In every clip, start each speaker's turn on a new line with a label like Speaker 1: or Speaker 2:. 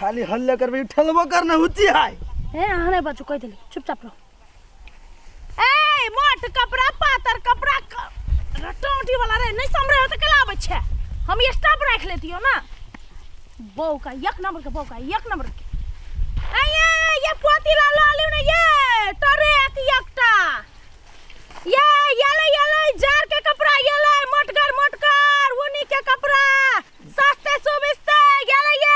Speaker 1: खाली हल्ले करबै ठेलबो करना हुची है।
Speaker 2: ए अहाँ नहीं बचू, कहि देली, चुपचाप रहो। ए मोट कपड़ा पातर कपड़ा रटौटी वाला रे नहीं समरे हो तो केला आबै छै। हम स्टाफ राख लेतियो ना। बहू का एक नंबर के, बहू का एक नंबर के। ए ये पोती ला ला लिउ ने, ये तोरे एक एकटा। ये ले, ये ले जार के कपड़ा, ये ले मोटगर मोटगर ऊनी के कपड़ा, सस्ते सुबिस्ते, ये ले, ये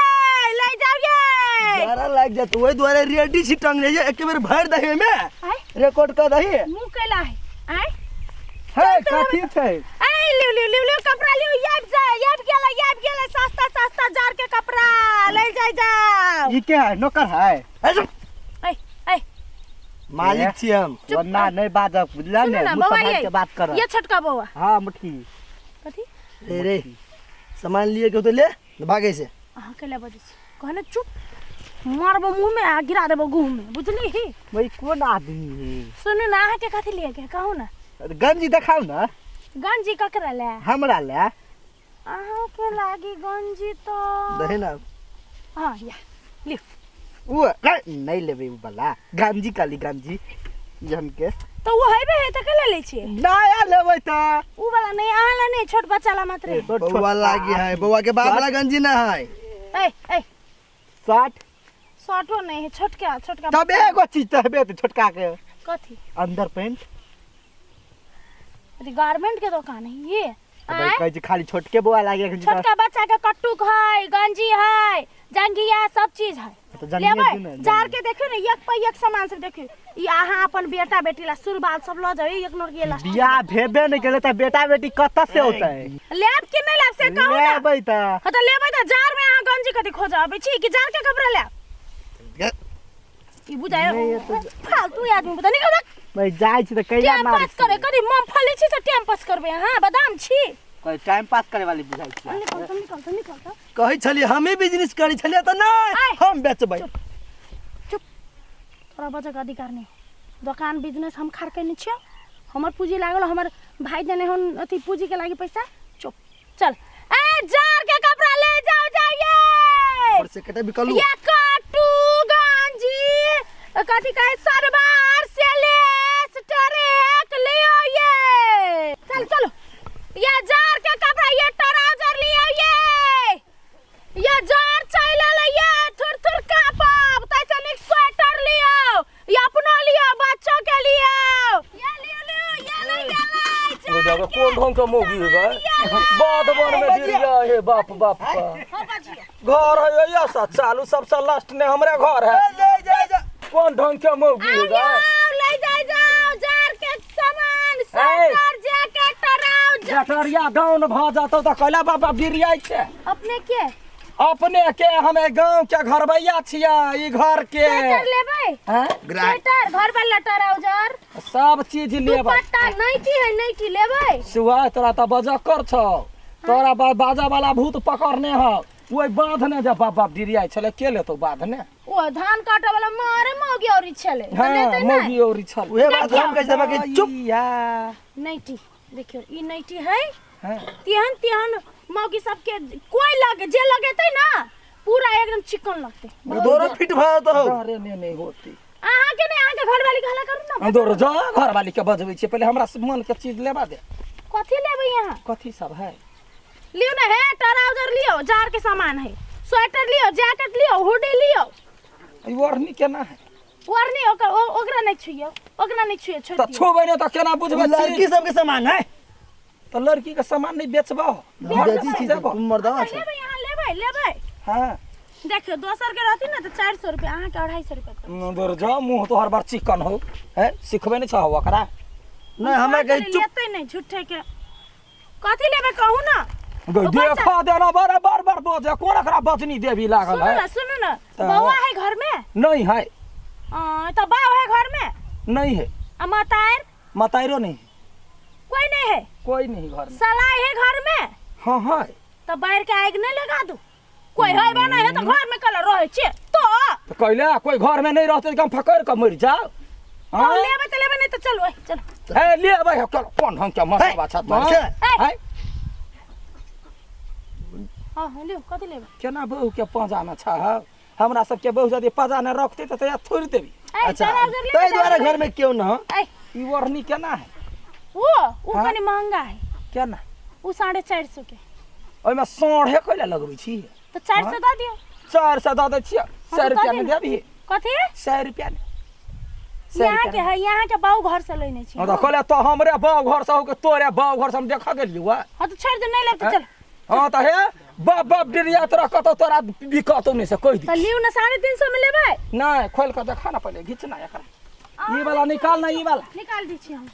Speaker 2: ले जाओ ये।
Speaker 1: जारा लाग जात ओहि दुआरे रेडी छी टंगने जे एक बेर भरि दही में
Speaker 2: आय?
Speaker 1: रिकॉर्ड कर दही।
Speaker 2: मुंह कैला है आय?
Speaker 3: है कथी छै?
Speaker 2: ए लिउ लिउ लिउ लिउ कपड़ा लिउ, याब जा, याब गेला, याब गेला, सस्ता सस्ता जार के कपड़ा ले जाय जाओ।
Speaker 3: ई के है, नौकर है?
Speaker 1: ए,
Speaker 2: ए ए
Speaker 1: मालिक छी हम।
Speaker 2: चुप।
Speaker 3: वरना नहीं बाजब, बुझला
Speaker 2: सुनू
Speaker 3: ने?
Speaker 2: ना
Speaker 3: मुँह
Speaker 2: बौआ,
Speaker 3: सम्हाल
Speaker 2: ये
Speaker 3: के बात कर।
Speaker 2: ये छोटका बौआ।
Speaker 3: हाँ मुटकी।
Speaker 2: कथी?
Speaker 1: रे रे सामान लिए के तो ले भागे से।
Speaker 2: अहाँ के ले बजै छी कहने, चुप, मारबो मुंह में आ गिरा देबो गुह में, बुझली ही?
Speaker 3: वही कोन आदमी है?
Speaker 2: सुनू ना, अहाँ के कथी लिए के कहू ना।
Speaker 3: अरे गंजी देखाउ ना।
Speaker 2: गंजी ककरा ले?
Speaker 3: हमरा ले।
Speaker 2: अहाँ के लागी गंजी तो
Speaker 1: दही ना।
Speaker 2: हाँ या लियो।
Speaker 3: उ नहीं लेबै उ वाला गंजी, काली गंजी जन के।
Speaker 2: तो वो हेबे है त केला लै छियै?
Speaker 3: नया लेबै त।
Speaker 2: उ वाला नहीं, अहाँ ला नहीं, छोट बच्चा ला मात्र है।
Speaker 1: बौआ लागी है, बौआ के बाप वाला गंजी ना है।
Speaker 2: ए ए
Speaker 3: 60
Speaker 2: शर्टो नहीं है, छोटका छोटका।
Speaker 3: तब एगो चीज त हेबे त छोटका के।
Speaker 2: कथी?
Speaker 3: अंदर पैंट।
Speaker 2: अरे गारमेंट के दुकान है ये।
Speaker 3: भाई
Speaker 2: आँय?
Speaker 3: कहै छी खाली छोटके बौआ लागे एखन।
Speaker 2: छोटका बच्चा के कट्टुक है, गंजी है, जंघिया सब चीज है।
Speaker 3: तऽ जंघिया
Speaker 2: लेबै
Speaker 3: दियौ ने,
Speaker 2: जार के देखियौ ने, एक पे एक सामान सब देखियौ। ई अहाँ अपन बेटा बेटी ला सुरबाल सब लऽ जाउ, एक नोर गेला।
Speaker 3: बियाह भेबे नहि केलै तऽ बेटा बेटी कतऽ से औतै?
Speaker 2: लेब कि नहि लेब से कहू ना।
Speaker 3: लेबै तऽ।
Speaker 2: हाँ तऽ लेबै तऽ जार में अहाँ गंजी कथी खोजऽ अबै छी कि जार के कपड़ा लेब? ई बुझाय
Speaker 3: नहि, ये तऽ
Speaker 2: फालतू आदमी बुझा निकल भाग।
Speaker 3: भाइ जाइ छी तऽ कैला
Speaker 2: टाइम
Speaker 3: मारै
Speaker 2: पास करे कथी मूंगफली छी तऽ टाइम पास करबै अहाँ? बादाम छी?
Speaker 3: कोई टाइम पास करे वाली बुझाइ छी।
Speaker 2: निकल तऽ, निकल तऽ, निकल तऽ।
Speaker 1: कहै छलियै हमे बिजनेस करै छलियै तऽ नहि
Speaker 2: आय।
Speaker 1: हम बेचबै।
Speaker 2: चुप चुप, तोरा बजैके अधिकार नहि। दोकान बिजनेस हम खाड़ कयने छियौ, हमर पूँजी लागल, हमर भाई देने हन अथी पूँजीके लागि पैसा। चुप, चल। ए जार के कपड़ा ले जाओ जाइए।
Speaker 1: और से कटे बिकलू।
Speaker 2: ये कट्टू गंजी कथी कहे सरवार सेलेस टरेक लियो ये। चल चलो, ये जार के कपड़ा, ये ट्राउजर लियो ये। ये जार चल ले, ये थुर थुर कापब तैसे निक स्वेटर लियो, ये अपनो लियो बच्चों के लियो। ये लियो लियो, ये ले, ये ले।
Speaker 4: वो जाकर कौन ढंग का मौगी है गए बाद वन में गिर गया हे बाप बाप का
Speaker 2: हाँ बजियो।
Speaker 4: घर है ये सा चालू सबसे लास्ट ने हमरे घर है।
Speaker 1: जा जा जा।
Speaker 4: कौन ढंग के मौगी है
Speaker 2: आओ
Speaker 4: गए?
Speaker 2: आओ, ले जाए जाओ जार के सामान, स्वेटर जैकेट ट्राउजर।
Speaker 4: जटरिया डाउन भ जातो त कैला बाबा गिर जाय छै।
Speaker 2: अपने के?
Speaker 4: अपने के हमे गांव के घरबैया छियै, ई घर के।
Speaker 2: स्वेटर लेबै?
Speaker 4: हैं?
Speaker 2: स्वेटर घर वाला ट्राउजर
Speaker 4: सब चीज लेबै।
Speaker 2: दुपट्टा नाइटी है, नाइटी लेबै?
Speaker 4: सुबह तोरा त बजक्कर छौ, तोरा बाजा वाला भूत पकड़ने हौ ओहि बाध ने, जे बाप बाप डिरियाइ छलै के लेतौ बाध ने?
Speaker 2: ओ धान काटे वाला मारे मौगी औरी छलै त
Speaker 4: हाँ,
Speaker 2: लेतै नै।
Speaker 4: मौगी औरी छल।
Speaker 1: उहे बात हम कहै छलियै कि चुप।
Speaker 3: या।
Speaker 2: नाइटी देखियौ, ई नाइटी है।
Speaker 4: हाँ।
Speaker 2: तेहन तेहन मौगी सबके कोई लगे जे लगेतै ना पूरा एकदम चिकन लगतै।
Speaker 1: दोरो फिट भऽ जेतौ।
Speaker 4: अरे ने नहीं होती।
Speaker 2: अहाँ के नहीं, अहाँ के घरवाली के हल्ला करू ना।
Speaker 4: दौड़ जा घरवाली के बजबै छियै, पहिले हमरा मन के चीज लेबा दे।
Speaker 2: कथी लेबै अहाँ?
Speaker 4: कथी सब है?
Speaker 2: लियो ना हे ट्राउजर लियो, जार के सामान है, स्वेटर लियो, जैकेट लियो, हुडी लियो।
Speaker 4: ई ओढ़नी केना है?
Speaker 2: ओढ़नी ओकर ओकरा नहीं छुइयो, ओकरा नहीं छुइयो, छोड़
Speaker 4: तऽ
Speaker 2: दियो।
Speaker 4: छुबै नहि तऽ केना बुझबै?
Speaker 1: लड़की सबके सामान है।
Speaker 4: तऽ लड़की के सामान नहीं बेचबो?
Speaker 1: बेची छी तुम मर्दावा
Speaker 2: अच्छा,
Speaker 1: छै।
Speaker 2: लेबै अहाँ, लेबै, लेबै।
Speaker 4: हाँ।
Speaker 2: देखियो दोसर के रहती ना तो 400 रुपया, अहाँ के 250 रुपया कर।
Speaker 4: दूर जा, मुंह तोहर बड़ चिकन हो है, सिखबे नहीं छहो ओकरा।
Speaker 1: नहीं हमरा कहे चुप।
Speaker 2: लेते नहीं झूठे के। कथी लेबै कहू ना?
Speaker 4: गई
Speaker 2: ओ बच्चा-
Speaker 4: देखा देना बड़ा बार बार बजे, कोन एकरा बजनी देवी लागल
Speaker 2: सुनू
Speaker 4: है?
Speaker 2: ना, सुनू ना,
Speaker 4: तऽ-
Speaker 2: बौआ है घर में?
Speaker 4: नहीं है।
Speaker 2: तो बाप है घर में?
Speaker 4: नहीं है।
Speaker 2: आ मतार?
Speaker 4: मतारो नहीं है।
Speaker 2: कोई नहीं है?
Speaker 4: कोई नहीं घर में।
Speaker 2: सलाई है घर में?
Speaker 4: हाँ है।
Speaker 2: तो बाहर के आग नहीं लगा दू? कोई है बना है तो घर में कल रहे छे तो।
Speaker 4: तो कहले कोई घर में नहीं रहते तो हम फकर के मर जाओ।
Speaker 2: हाँ?
Speaker 4: हाँ?
Speaker 2: लेबे तो लेबे, नहीं तो चलो, ए, चलो।
Speaker 4: ए, लेबे है, चलो, कोन ढंग के मरबा
Speaker 1: हे,
Speaker 4: छत
Speaker 1: मर छै।
Speaker 2: ए।
Speaker 4: है?
Speaker 2: हाँ, हाँ, लियो, कथी लेबे?
Speaker 4: केना बहू के पाँजा में छह? हमरा सबके बहुत यदि पजा नहि रखतै तऽ तैया थोड़ि देबी।
Speaker 2: ए,
Speaker 1: अच्छा
Speaker 2: ट्राउजर ले
Speaker 1: ताहि दुआरे घर में क्यों न हो?
Speaker 2: ए
Speaker 4: ई ओढ़नी केना है?
Speaker 2: वो
Speaker 4: हाँ?
Speaker 2: कनी महंगा है।
Speaker 4: केना?
Speaker 2: वो 450 के।
Speaker 4: ओहिमे साढ़े कैला लगबै छी?
Speaker 2: तो 400 दऽ दियौ।
Speaker 4: 400 दऽ दै छियै।
Speaker 2: हाँ,
Speaker 4: 100
Speaker 2: तऽ दऽ
Speaker 4: रुपया
Speaker 2: दियौ
Speaker 4: नहि
Speaker 2: ने।
Speaker 4: देबही?
Speaker 2: कथी?
Speaker 4: 100 रुपया नहि। 100
Speaker 2: यहाँ
Speaker 4: रुपया
Speaker 2: के है, यहाँ के बाऊ घर से लेने छी।
Speaker 4: हाँ, तऽ कहले तो हमरे बाप घर से हो के तोरे बाप घर से हम देखऽ गेलियौ आ।
Speaker 2: हाँ तो छोड़ दे, नहीं लेब तो चल।
Speaker 4: हाँ तऽ हे बाप बाप डिरिया तोरा कतौ तोरा बिकतौ नहि से कहि
Speaker 2: तो
Speaker 4: दी।
Speaker 2: लिउ ना, 350 में लेबै।
Speaker 4: नहि खोलि कऽ देखा ना पहिले, घीच ना एकरा। ई वाला निकाल ना, ई वाला
Speaker 2: निकाल दै छी हम।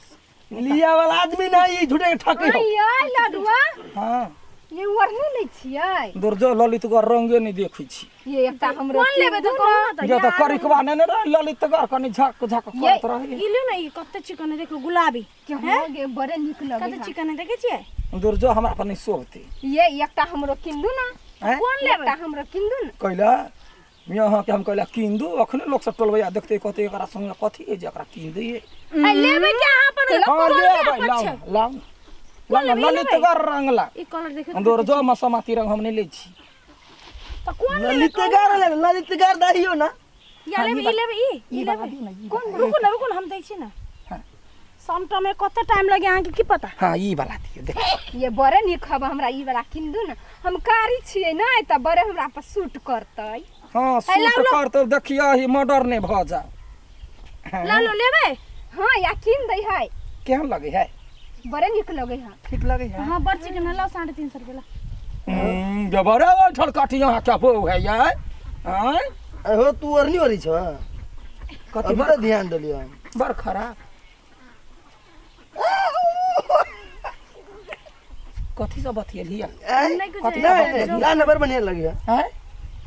Speaker 1: लिया वाला आदमी ना, ई झूठे के ठकी हो।
Speaker 5: अइयै लडुआ।
Speaker 4: हाँ।
Speaker 5: ये ओढ़नी लै छियै?
Speaker 4: दुर्जो ललितगढ़ रंगे नहि देखै छी।
Speaker 5: ये एकटा हमरो
Speaker 2: कोन लेबै तऽ
Speaker 5: किन दू
Speaker 2: कहू
Speaker 5: ने।
Speaker 2: ना तऽ।
Speaker 4: जे तऽ
Speaker 2: यार,
Speaker 4: करिकबा नहि ने रहै ललितगढ़, कनि झक झक
Speaker 5: ये।
Speaker 4: करैत रहै।
Speaker 2: ई लिउ ना, ई कते चिकन है देखो, गुलाबी।
Speaker 5: के हो गे, बड़े नीक लगै
Speaker 2: कते
Speaker 5: है।
Speaker 2: चिकन है देखै छियै?
Speaker 4: दुर्जो हमरा पर नहि शोभतै।
Speaker 5: ये एकटा हमरो किन दू ना।
Speaker 4: आँय?
Speaker 2: कोन लेबै?
Speaker 5: एकटा हमरो किन दू ने।
Speaker 4: कैला यहाँ के हम कैला किन दू? अखने लोक सब टोलबैया देखतै कहतै एकरा संगे कथी है जे एकरा किन दैयै।
Speaker 2: ए, लेबै के अहाँ अपन?
Speaker 4: हाँ
Speaker 2: कोन
Speaker 4: लेबै,
Speaker 2: लेबै?
Speaker 4: लाउ
Speaker 2: छै?
Speaker 4: लाउ लाउ
Speaker 2: लेबै? ई लेबै?
Speaker 4: ललितगढ़ रंग ला।
Speaker 2: ई कलर देखियौ तऽ।
Speaker 4: दुर्जो मसमाती रंग हम नहि लै छी।
Speaker 2: तऽ कोन लेबै?
Speaker 1: ललितगार ले, ललितगार दहियो ना।
Speaker 2: या लेबै ई, लेबै ई, ई
Speaker 4: वाला
Speaker 2: लेबै।
Speaker 4: दियौ ने, ई
Speaker 2: कोन? रुकू ना, रुकू ना, हम दै छी ना।
Speaker 4: हाँ।
Speaker 2: समटा में कते टाइम लगे अहाँके की पता।
Speaker 4: हाँ ई वाला दियौ देख।
Speaker 5: ये बड़े नीक हब, हमरा ई वाला किन दू ने। हम कारी छियै ने तऽ बड़े हमरा पर सूट करतै।
Speaker 4: हाँ
Speaker 2: लाउ,
Speaker 4: सूट
Speaker 2: लाउ।
Speaker 4: करतौ, देखियौ ही मर्डर नहि भऽ जाओ।
Speaker 2: ला लो, लेबै?
Speaker 5: हाँ या किन दै है।
Speaker 4: केहन लगै है?
Speaker 5: बड़े नीक लगै है।
Speaker 4: ठीक लगै है?
Speaker 2: हाँ बड़ चिकन है, लाओ 350 रुपया ला।
Speaker 4: जबरे ओइठल काटी यहाँ क्या बो है यार? आँय?
Speaker 1: अहो तू ओरनी ओरी छ।
Speaker 4: कथी?
Speaker 1: अभी
Speaker 4: बड़
Speaker 1: तऽ ध्यान देलियो हम।
Speaker 4: बड़ खराब कथी सब बतियेलियै?
Speaker 1: आँय?
Speaker 2: नहि कुछ
Speaker 4: कथी?
Speaker 1: नहीं नहीं, ना ना, बड़ बढ़िया लगी है।
Speaker 4: आँय?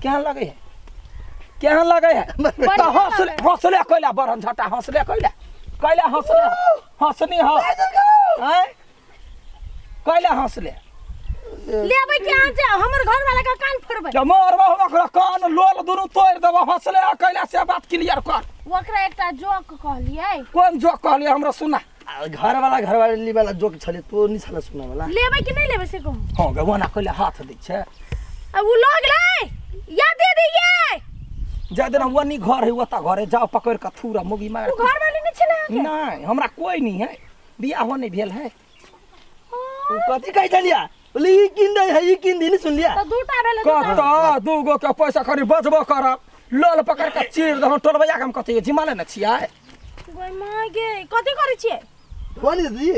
Speaker 4: केहन लगै है? केहन लगै है? तऽ हँसले हँसले कैला बरन झटा हँसले कैला कैला हँसले हँसनी ह? आँय, कैला हँसले?
Speaker 2: लेबै के अहाँ जाउ, हमर घर वाला के कान फोड़बै।
Speaker 4: जब मरबो हम ओकरा कान लोल दुनू तोड़ि देबो। हँसले आ कैला से बात क्लियर कर।
Speaker 2: ओकरा एकटा जोक कहलियै।
Speaker 4: कोन जोक कहलियै हमरा सुना।
Speaker 1: आ, घर वाला घर वाली वाला जोक छले, तो नहीं छले सुना वाला।
Speaker 2: लेबै कि नहि लेबै से कहू।
Speaker 4: हँ गे, ओना कैला हाथ दै छै?
Speaker 2: आ उ लऽ गेलै या दे दियै।
Speaker 4: जाय देना, ओनी घर है ओतऽ घर है, जाओ पकड़ कऽ थूरा मुगी मार।
Speaker 2: उ घर वाली नहि छलै अहाँके?
Speaker 4: नहि, हमरा कोई नहीं है, बियाहो नहीं भेल है।
Speaker 1: उ कथी कहै छलिया? बोले ई किन दे है, ई किन दी, नहीं सुन लिया।
Speaker 2: तऽ दूटा भेलै दूटा।
Speaker 4: कतऽ दू गो के पैसा कनि बचबो करब, लोल पकड़ के चीर दहूँ टोलबैया के। हम कथी जिम्मा लेने छियै?
Speaker 2: गै माय गे, कथी करै छियै?
Speaker 1: ढोआ नहीं दी।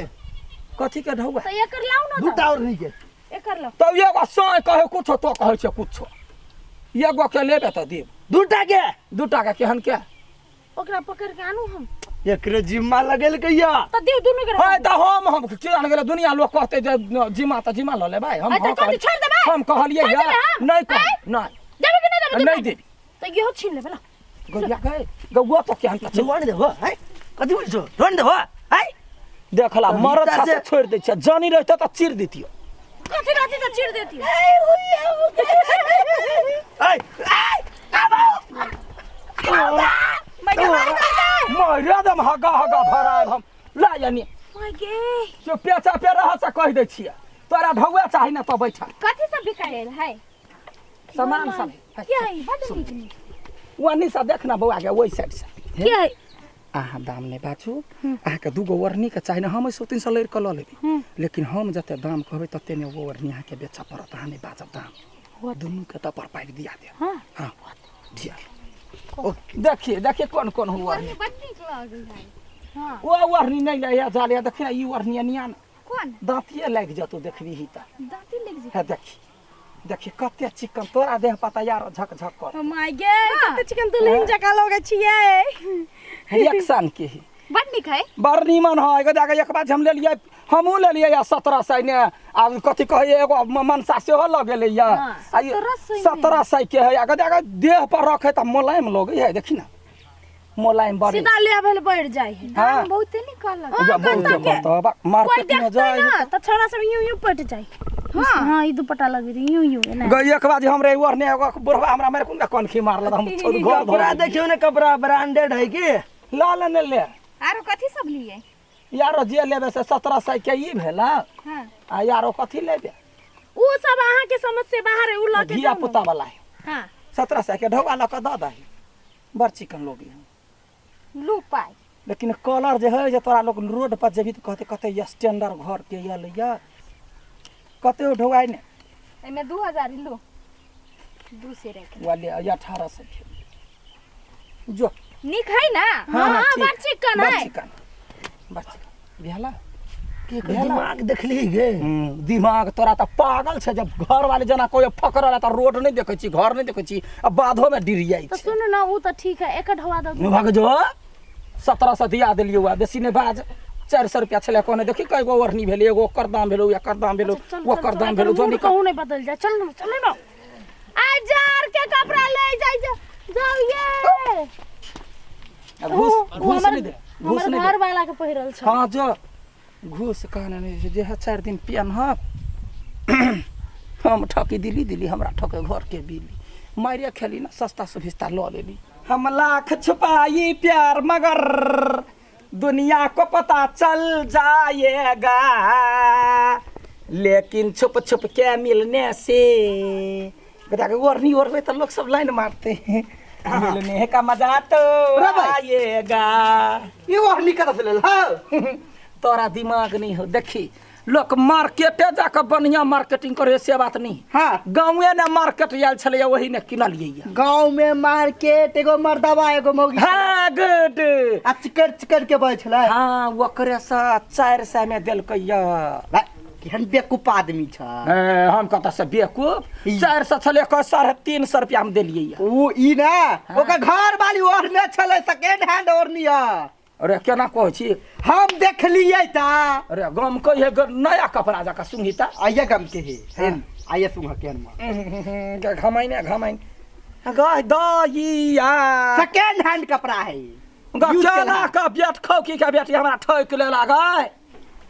Speaker 4: कथी के ढौआ?
Speaker 2: तऽ एकर लाउ ने।
Speaker 1: दूटा और नहीं के।
Speaker 2: एकर लाउ।
Speaker 4: तब एगो साँय कहै कुछो, तो कहै छै कुछो। एगो के लेबे तऽ देब।
Speaker 1: दूटा के।
Speaker 4: दूटा के केहन के?
Speaker 2: ओकरा पकड़ के आनू हम।
Speaker 1: एकरे जिम्मा लगेल कहिया?
Speaker 2: तऽ दियौ दुनू के।
Speaker 4: है तऽ हम की जान गेलै, दुनिया लोग कहतै जे जिम्मा तऽ जिम्मा लऽ लेबै हम।
Speaker 2: है तऽ
Speaker 4: हाँ
Speaker 2: कथी
Speaker 4: कहलियै।
Speaker 2: छोड़ि देबै?
Speaker 4: हम कहलियै
Speaker 2: छोड़ि
Speaker 4: या
Speaker 2: देबै हम?
Speaker 4: नहि कह
Speaker 2: आँय?
Speaker 4: नहि
Speaker 2: देबै कि नहि देबै?
Speaker 4: नहि देबी।
Speaker 2: तऽ इहो छीन लेबै ला।
Speaker 4: गौरिया गए गौआ तो केहन के छै?
Speaker 1: ढोआ नहीं देबो है? कथी बोल छो? ढोआ नहीं देबो है?
Speaker 4: देखला
Speaker 1: तऽ
Speaker 4: मरद
Speaker 1: हिता
Speaker 4: छा से
Speaker 1: से-
Speaker 4: छोड़ि दै छै, जानी रहितै तऽ चीर दितियो।
Speaker 2: कथी रहती तऽ चीर देती।
Speaker 1: ऐ
Speaker 2: माय गे, माय गे,
Speaker 4: मारि दम हगा हगा भरायब हम ला यानी।
Speaker 2: माय गे।
Speaker 4: जो पेचा पे रह से कहि दै छियै, तोरा ढौआ चाही ने तऽ बैठा।
Speaker 5: कथी सब बिकायल है?
Speaker 4: सामान सब है।
Speaker 2: के है? बड नीक नीक।
Speaker 4: ओनी से देख ना बौआ के, ओहि साइड से।
Speaker 2: के है?
Speaker 4: अहाँ दाम नहि बाजू। अहाँके दूगो ओढ़नीके चाही ने, हम सौ तीन सौ लड़ि कऽ लऽ लेबै, लेकिन हम जते दाम कहबै तते ने ओ ओढ़नी अहाँके बेचऽ पड़त। अहाँ नहि बाजब दाम, दुनूके तऽ पर पाइप दिया देब।
Speaker 2: हाँ।
Speaker 4: हाँ दिया। देखिए देखिए कोन कोन हुआ।
Speaker 5: ओढ़नी बड नीक लगै है।
Speaker 2: हाँ।
Speaker 4: ओ ओढ़नी नहि ले जा ले, देखी ना ई ओढ़नी निया ने।
Speaker 5: कोन?
Speaker 4: दाँतिए लागि जेतौ देखबी ही तऽ।
Speaker 5: दाँती लागि जेतै?
Speaker 4: हे देखी देखी कते चिकन तोरा देह पता यार झक झक कर।
Speaker 2: माय गे, कते चिकन दुल्हन जकाँ लगै छियै।
Speaker 4: रिएक्शन के ही।
Speaker 5: बड नीक है।
Speaker 4: बड़ नीमन है एगो जाके। एक बार हम लेलियै, हमहूँ लेलियै या 1700 ने। आ कथी कहैए, एगो मनसा सेहो लऽ गेलै या। आ ई
Speaker 2: 1700 मे।
Speaker 4: 1700 के है। आ जाके देह पर रखे तऽ मोलायम लगै है, देखी ना मोलायम बड़ी।
Speaker 2: सीधा ले भेल बढ़ जाइ है।
Speaker 4: हाँ।
Speaker 5: दाम बहुते निकलल।
Speaker 2: हाँ,
Speaker 4: जा, बहुते
Speaker 2: कतऽ के?
Speaker 4: कहतऽ, बा,
Speaker 2: कोई
Speaker 4: मार्केट में
Speaker 2: देखतै
Speaker 4: जाइ
Speaker 2: ना तऽ छौड़ा सब यूं यूं पटि जाइ। हाँ हाँ, ई दुपट्टा लगबे यूं यूं एना।
Speaker 4: गई एक बार हमरे ओढ़ने एगो बुढ़वा हमरा मारे कोन कनखी मारल, हम छोड़ घर
Speaker 1: कपड़ा
Speaker 4: धर।
Speaker 1: देखियो ने, कपड़ा ब्रांडेड है की?
Speaker 4: ला ले ने ले।
Speaker 5: आरो कथी सब लिए?
Speaker 4: यारो जे लेबै से 1700 के ई भेला।
Speaker 5: हाँ।
Speaker 4: आ यारो कथी लेबै?
Speaker 2: उ सब अहाँ के समझ से बाहर है, उ लऽ के
Speaker 4: धिया
Speaker 2: जाउ ने।
Speaker 4: पुता वाला है।
Speaker 2: हाँ।
Speaker 4: 1700 के ढौआ लऽ कऽ दऽ दही बड़ चिकन लोग
Speaker 5: लू पाइ
Speaker 4: लेकिन कलर जे है जे तोरा लोग रोड पर जेबही तऽ कहते कते स्टैंडर्ड घर के यल या कते ढौआ ने
Speaker 5: एमे 2000 लू दू से रख
Speaker 4: वाले 1800 जो
Speaker 5: निक है ना।
Speaker 2: हां बड़ चिकन है
Speaker 4: बड़ चिकन बड़ चिकन भेला
Speaker 1: के दिमाग देखली गे
Speaker 4: दिमाग तोरा त पागल छै जब घर वाले जना कोई फकरल त रोड नहीं देखै छी घर नहीं देखै छी आ बाधो में डिरियाई
Speaker 2: त सुन ना उ त ठीक है एक ढवा दो
Speaker 4: भाग जो 1700 दिया देलियै हुआ बेसी नहीं बाज 400 रुपया छलै कोने देखी कई गो ओढ़नी भेलै एगो ओकर दाम भेलो एकर दाम भेलो ओकर दाम भेलो जो
Speaker 2: कहूं नहीं बदल जा चल ना चल ना आ जार के कपड़ा ले जाई जाओ ये
Speaker 4: घूस घूस नहीं दे घूस नहीं
Speaker 2: घर वाला के पहिरल छ।
Speaker 4: हां जो घूस कहने नहीं जे है 4 दिन पियन ह हम ठकी दिली दिली हमरा ठके घर के बिली मारिया खेली ना सस्ता सुभिस्ता ल लेली हम लाख छुपाई प्यार मगर दुनिया को पता चल जाएगा लेकिन छुप छुप के मिलने से ओढ़नी ओढ़बे तो लोग सब लाइन मारते हैं मिलने का मजा तो आएगा।
Speaker 3: ये ओढ़नी कतऽ से लेल
Speaker 4: तोरा दिमाग नहीं हो देखी लोग मार्केटे जाकर बढ़िया मार्केटिंग करे से बात नहीं।
Speaker 3: हाँ
Speaker 4: गाँवे ने मार्केट आयल छलै वही ने किनलियै
Speaker 3: गाँव में मार्केट एगो मर्दवा एगो मौगी।
Speaker 4: हाँ गुड
Speaker 3: आ चिकर चिकर के बजै छलै।
Speaker 4: हाँ ओकरे से 400 में देलकै
Speaker 3: केहन बेवकूफ आदमी छ
Speaker 4: हम कतऽ से बेवकूफ 400 छलै 350 रुपया में देलियै
Speaker 3: उ ई ना ओकर घर वाली ओढ़ने छलै सेकेंड हैंड ओढ़नी है।
Speaker 4: अरे केना कहै छी
Speaker 3: हम देखलियै ता
Speaker 4: अरे गम कहिए नया कपड़ा जका सुंघिता
Speaker 3: आइए गम के हे आइए सुंघ के हम
Speaker 4: घमाइन घमाइन गह दइया
Speaker 3: सेकेंड हैंड कपड़ा है
Speaker 4: केना का बेट खौकी के बेटी हमरा ठोक ले लागै।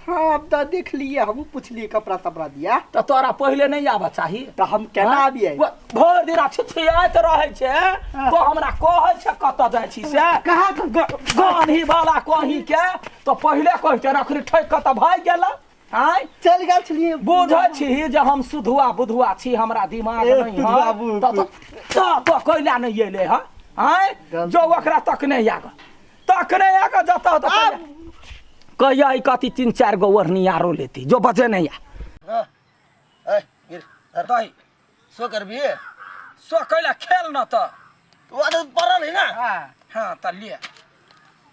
Speaker 3: हाँ अब तो देख लिए हम पूछलिए कपड़ा तपड़ा दिया
Speaker 4: तो तोरा पहले नहीं आबऽ चाही
Speaker 3: तो हम केना आबियै
Speaker 4: भरि दिन छिछियाइत रहै छै तो हमरा कहै छै कतऽ जाइ छी से
Speaker 3: कहाँ
Speaker 4: गनही वाला कहीं के तो पहिले कहते अखनी ठोक कऽ तऽ भागि गेल आँय
Speaker 3: चल गेल छलियै।
Speaker 4: बुझै छी जे हम सुधुआ बुधुआ छी हमरा दिमाग नहीं है तो कैला नहीं एलै हँ आँय जो ओकरा तक नहीं आग तक नहीं आग जतऽ तऽ कहिया कथी 3-4 गो ओढ़नी आरो लेती जो बचे नहीं आ।
Speaker 1: दही सो करबी
Speaker 4: सो कैला खेल न त
Speaker 1: वो पड़ल है ना।
Speaker 4: हाँ त ले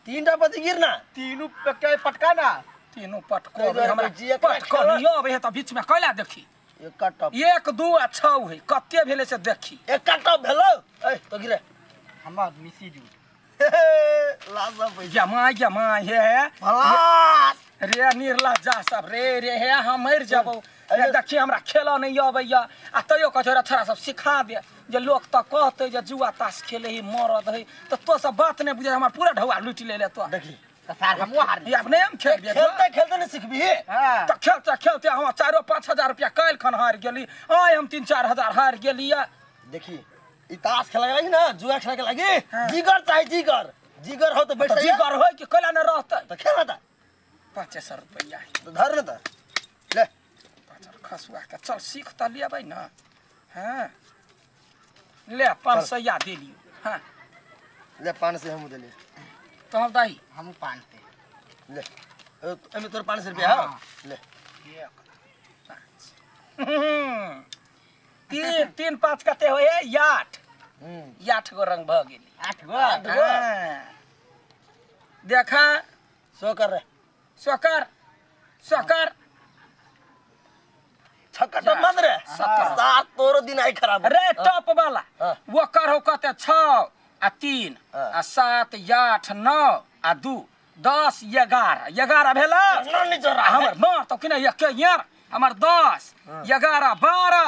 Speaker 1: 3टा पति गिर ना
Speaker 3: तीनू पटका ना
Speaker 4: तीनू पटको हमरा पटको नहीं आबै है त बीच में कैला देखी
Speaker 1: एक टप
Speaker 4: 1 2 आ 6 है कते भेलै से देखी
Speaker 1: एक टप भेलौ ए तो गिरे
Speaker 3: हमर मिसी जू
Speaker 4: जमा जमा हे रे निर्लज्जा सब रे रे हे हम मरि जबौ रे देखी हमरा खेलऽ नहीं अबैया आ तैयो कहै छै छोरा सब सिखा दे जे लोक तऽ कहतै जे जुआ ताश खेले ही मरद है तऽ तो सब बात नहीं बुझै हमर पूरा ढौआ लूटि ले तो
Speaker 1: देखी
Speaker 3: तऽ सार हमहूँ हार
Speaker 4: आब नहीं हम खेल
Speaker 1: खेलते खेलते नहीं सिखबी।
Speaker 4: तऽ खेलते खेलते हम 4-5 हजार रुपया काल्हि खन हारि गेली आइ हम 3-4 हजार हारि गेली।
Speaker 1: देखी ई ताश खेले लागी ना जुआ खेले लागी जिगर चाही जिगर जिगर हो तो बैठ
Speaker 4: जिगर हो कि कैला न रहतै
Speaker 1: त खेल त
Speaker 4: 500 रुपया
Speaker 1: तो धर न त ले
Speaker 4: खसुआ के चल सीख त लेबै न। हां ले 500 देलियो। हां
Speaker 1: ले 500 हम देलियो
Speaker 4: तो हम दही
Speaker 3: हम 500
Speaker 1: ले एमे तोर 500 रुपया हो ले
Speaker 4: 1 5 3 3 5 कते होय 8 8 गो रंग भ गेली
Speaker 3: 8 गो
Speaker 1: 8 गो।
Speaker 4: देखा
Speaker 1: सो कर रे
Speaker 4: सो कर सो कर
Speaker 1: छक्का टप मत रे 7 तोरो दिन आई खराब
Speaker 4: रे टप वाला वो कर हो कते 6 आ 3 आ 7 8 9 आ 2 10 11 11 भेला हमर मार तो किने एक यार हमर 10 11 12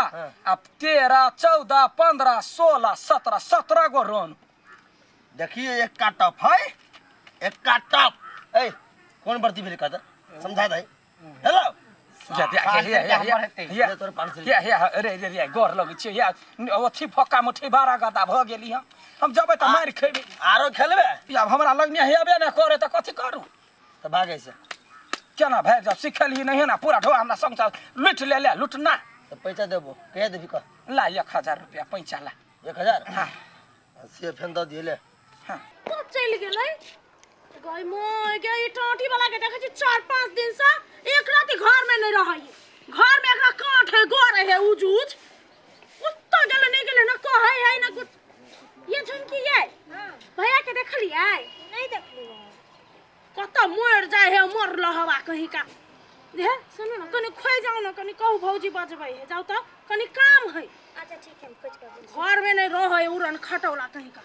Speaker 4: आ 13 14 15 16 17 17 गो रन।
Speaker 1: देखिए एक का टप है एक का टप। ए कौन बर्ती भेल कहता समझा दे। हेलो
Speaker 4: या या या या
Speaker 1: तोर 500
Speaker 4: या या रे रे रे गोर लगै छै या ओथी फक्का मुठी 12 गदा भ गेली हम जबै त मारि खेबै
Speaker 1: आरो खेलबे
Speaker 4: आब हमरा लगमे हेबे न करे त कथी करू
Speaker 1: त भागै से
Speaker 4: केना भागि जाब सिखलही नहीं ना पूरा ढोआ हमरा संग लुटि ले ले लुटना
Speaker 1: त पैसा देबो कहिया देबी कह
Speaker 4: ला 1000 रुपया पैसा ला।
Speaker 1: 1000 हां से फेन the दिले।
Speaker 4: हां
Speaker 2: तो चल गेलै गई मोय गे ई टाटी वाला के देखै छी 4-5 दिन से एक रात घर में नहीं रहै, घर में एकरा कांठ है गोर है उज उज कुत्ता गेलै नहीं गेलै ना कहै है ना कुछ। ये झुमकी ये भैया के देखलियै?
Speaker 6: नहीं देखलियै।
Speaker 2: कत मर जाय है मर लहवा कहीं का। हे सुनू ना कनी खोइ जाऊ ना, कनी कहू भौजी बजबै है, जाऊ त कनी काम है।
Speaker 6: अच्छा ठीक है, हम खोज कर
Speaker 2: घर में नहीं रहै उड़न खटौला कहीं का,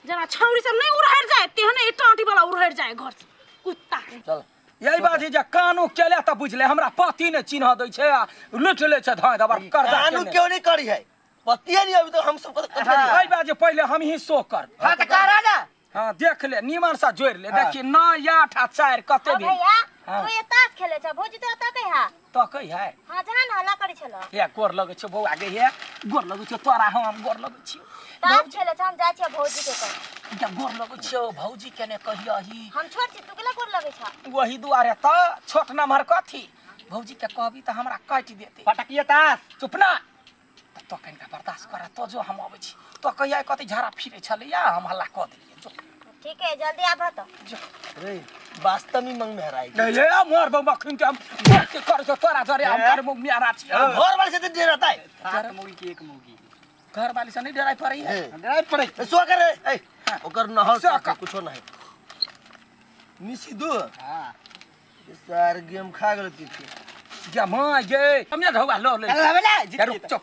Speaker 2: जना छौरी सब नहीं उड़हर जाए तेहने ई टाटी वाला उड़हर जाए घर से कुत्ता।
Speaker 1: चल
Speaker 4: यही बात है जे कानू केले त बुझले हमरा पति ने चिन्ह दै छै आ लुट ले छै धाय दबर कर्जा
Speaker 1: कानू क्यों नहीं करी है, पति नहीं अभी तो हम सब
Speaker 4: एहि बात जे पहिले हम ही शो कर।
Speaker 3: हां त करा ना।
Speaker 4: हां देख ले निमन सा जोड़ ले, देखी 9 8 आ 4 कते भेल।
Speaker 6: भैया तू ये ताश खेले छ, भौजी तोरा तकै है?
Speaker 4: तकै है।
Speaker 6: हां जहन हल्ला करै छलो।
Speaker 4: हे गोर लगै छ बौआ गे, हे गोर लगै छ तोरा, हम गोर लगै छी।
Speaker 6: ताश खेले छ, हम जाइ छी भौजी के कह।
Speaker 4: के गोर लगै छ भौजी के ने कहियही?
Speaker 6: हम छोट छी, तू केला गोर लगै छ?
Speaker 4: वही दुआरे त छोट नम्हर कथी, भौजी के कहबी त हमरा काटि देते।
Speaker 3: पटकिए ताश।
Speaker 4: चुप ना तो कनिका बर्दाश्त कर, तो जो हम अबै छी तो कहिया कथी झाड़ा फिरे छलैया हम हल्ला क देलियै। जो
Speaker 6: ठीक है जल्दी आबह त।
Speaker 4: जो
Speaker 1: रे वास्तव में मंग में हराई
Speaker 4: नहीं ये मोर बम अखन के हम के कर छ तोरा जरे हम कर मुंह में हरा छी।
Speaker 1: घर वाले से तो डराता है।
Speaker 3: 7 मुर्गी की 1 मुर्गी,
Speaker 4: घर वाले से नहीं डराई पड़ै है?
Speaker 3: डराई पड़ै
Speaker 1: सो कर ए ओकर नहल कुछो नहीं मिसी दू।
Speaker 3: हां
Speaker 1: सार गेम खा गेल पीछे
Speaker 4: गे मां गे हमने ढौआ ल ले
Speaker 3: ले
Speaker 4: रुक चुप,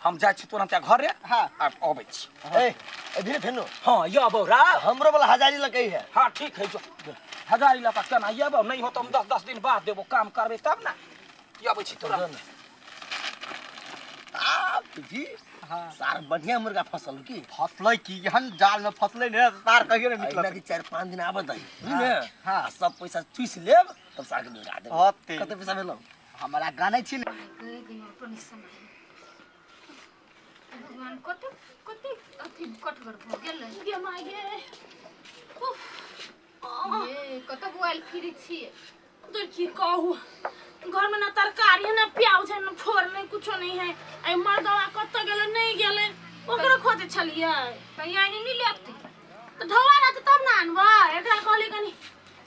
Speaker 4: हम जाइ छी तुरंत घर रे।
Speaker 3: हां
Speaker 4: आ अबै छी।
Speaker 1: ए ए फेनो।
Speaker 4: हां य बौरा
Speaker 1: हमरो वाला हजारी लकै है।
Speaker 4: हां ठीक है, जो हजारी लका केना अयबौ, नहीं हो त हम 10-10 दिन बाद देबो, काम करबे तब ना। अबै छी तुरंत।
Speaker 1: आ जी हां सार बढ़िया मुर्गा फसल की
Speaker 3: फसलै की एहन जाल में फसलै ने सार कहियो ने निकलत।
Speaker 1: कि 4-5 दिन आबत है बुझले। हां सब पैसा चूस लेब तब सार के मुर्गा देब। कते पैसा भेलौ
Speaker 3: हमरा गानै छी ने।
Speaker 5: भगवान कते कते अथी कटगर भ गेलै
Speaker 2: गे my गे। उफ
Speaker 5: ये कत बुआल फिरी छी
Speaker 2: तो की कहू, घर में ना तरकारी है ना प्याज है ना फोर नहीं कुछो नहीं है। आई मर्दवा कत गेलै नहीं गेलै ओकरो खोजे छलियै
Speaker 5: कहीं आनी नहीं लेबते
Speaker 2: त ढौआ रहतै तब ना आनबै। एकरा कहली कनी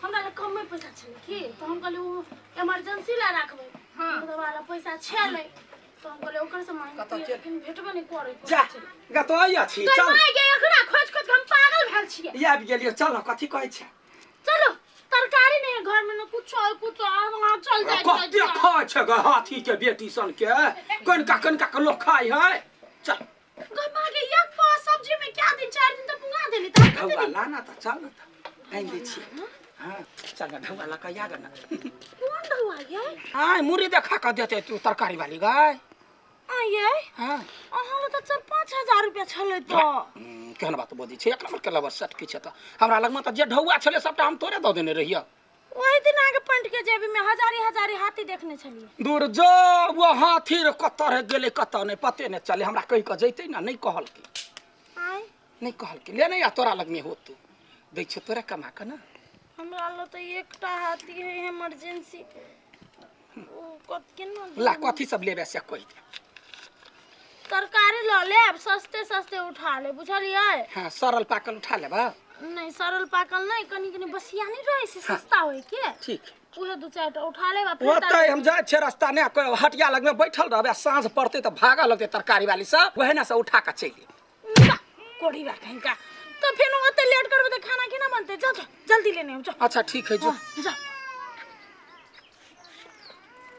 Speaker 2: हमरा लग कमे पैसा छलै की तो हम कहली उ इमरजेंसी ला राखबै। हां मर्दवा ला पैसा छलै तो हम कहली ओकर से मांग लेकिन भेटबे नहीं करै।
Speaker 4: जा गतो आइ छी
Speaker 2: चल माय गे एकरा खोज खोज हम पागल भेल छियै।
Speaker 4: आबि गेलियै चल कथी कहै छै?
Speaker 2: चलो तरकारी नहीं है घर में ना कुछ और कुछ और वहां चल जाए।
Speaker 4: कते खाय छै गे हाथी के बेटी सन के, कनका कनका के लोग खाय है। चल
Speaker 2: गई मां गे एक पाव सब्जी में क्या दिन 4 दिन त पुंगा देली त
Speaker 4: ढौआ ला ना त चल न त आनि दै छी। हां चल न ढौआ ला के आग न।
Speaker 2: कोन ढौआ गे?
Speaker 4: हां मुरी देखा के देते तू तरकारी वाली गाय।
Speaker 2: आ ये
Speaker 4: हां
Speaker 2: अहाँ ल त 4-5 हजार रुपया छलै त
Speaker 4: केहन बात बजै छै, एक नंबर के लबर सट की छै त हमरा लगमे त जे ढौआ छलै सबटा हम तोरे दऽ देने रहियै।
Speaker 2: ओहि दिन आगे पंट के जेबी में हजारी हजारी हाथी देखने छलियै।
Speaker 4: दूर जो वो हाथी रे कत रह गेलै कत नहीं पते नहीं चले, हमरा कहि के जैतै ना नहीं कहलकै।
Speaker 2: आय
Speaker 4: नहीं कहलकै ले नहीं आ तोरा लगमे होतौ दै छै तोरे कमा के ना।
Speaker 2: हमरा ल त एकटा हाथी है इमरजेंसी ओ कत केना
Speaker 4: ला कथी सब लेबे से कहि दे।
Speaker 2: तरकारी ल लेब सस्ते सस्ते उठा ले बुझलियै।
Speaker 4: हां सरल पाकल उठा लेबा?
Speaker 2: नहीं सरल पाकल नहीं, कनी कनी बसिया नहीं रहे से सस्ता होय के।
Speaker 4: ठीक
Speaker 2: उहे 2-4 टा उठा लेब फिर
Speaker 4: ओतै हम जाइ छियै रास्ता ने हटिया लग में बैठल रहबै, साँझ पड़तै त भागा लगतै तरकारी वाली सब वहे ना से उठा के चलि
Speaker 2: जेबै। कोढ़ी बा कहीं का तो फिर ओते लेट करबै त खाना केना बनतै? जा जा जल्दी लेने जा।
Speaker 4: अच्छा ठीक है जो
Speaker 2: जा।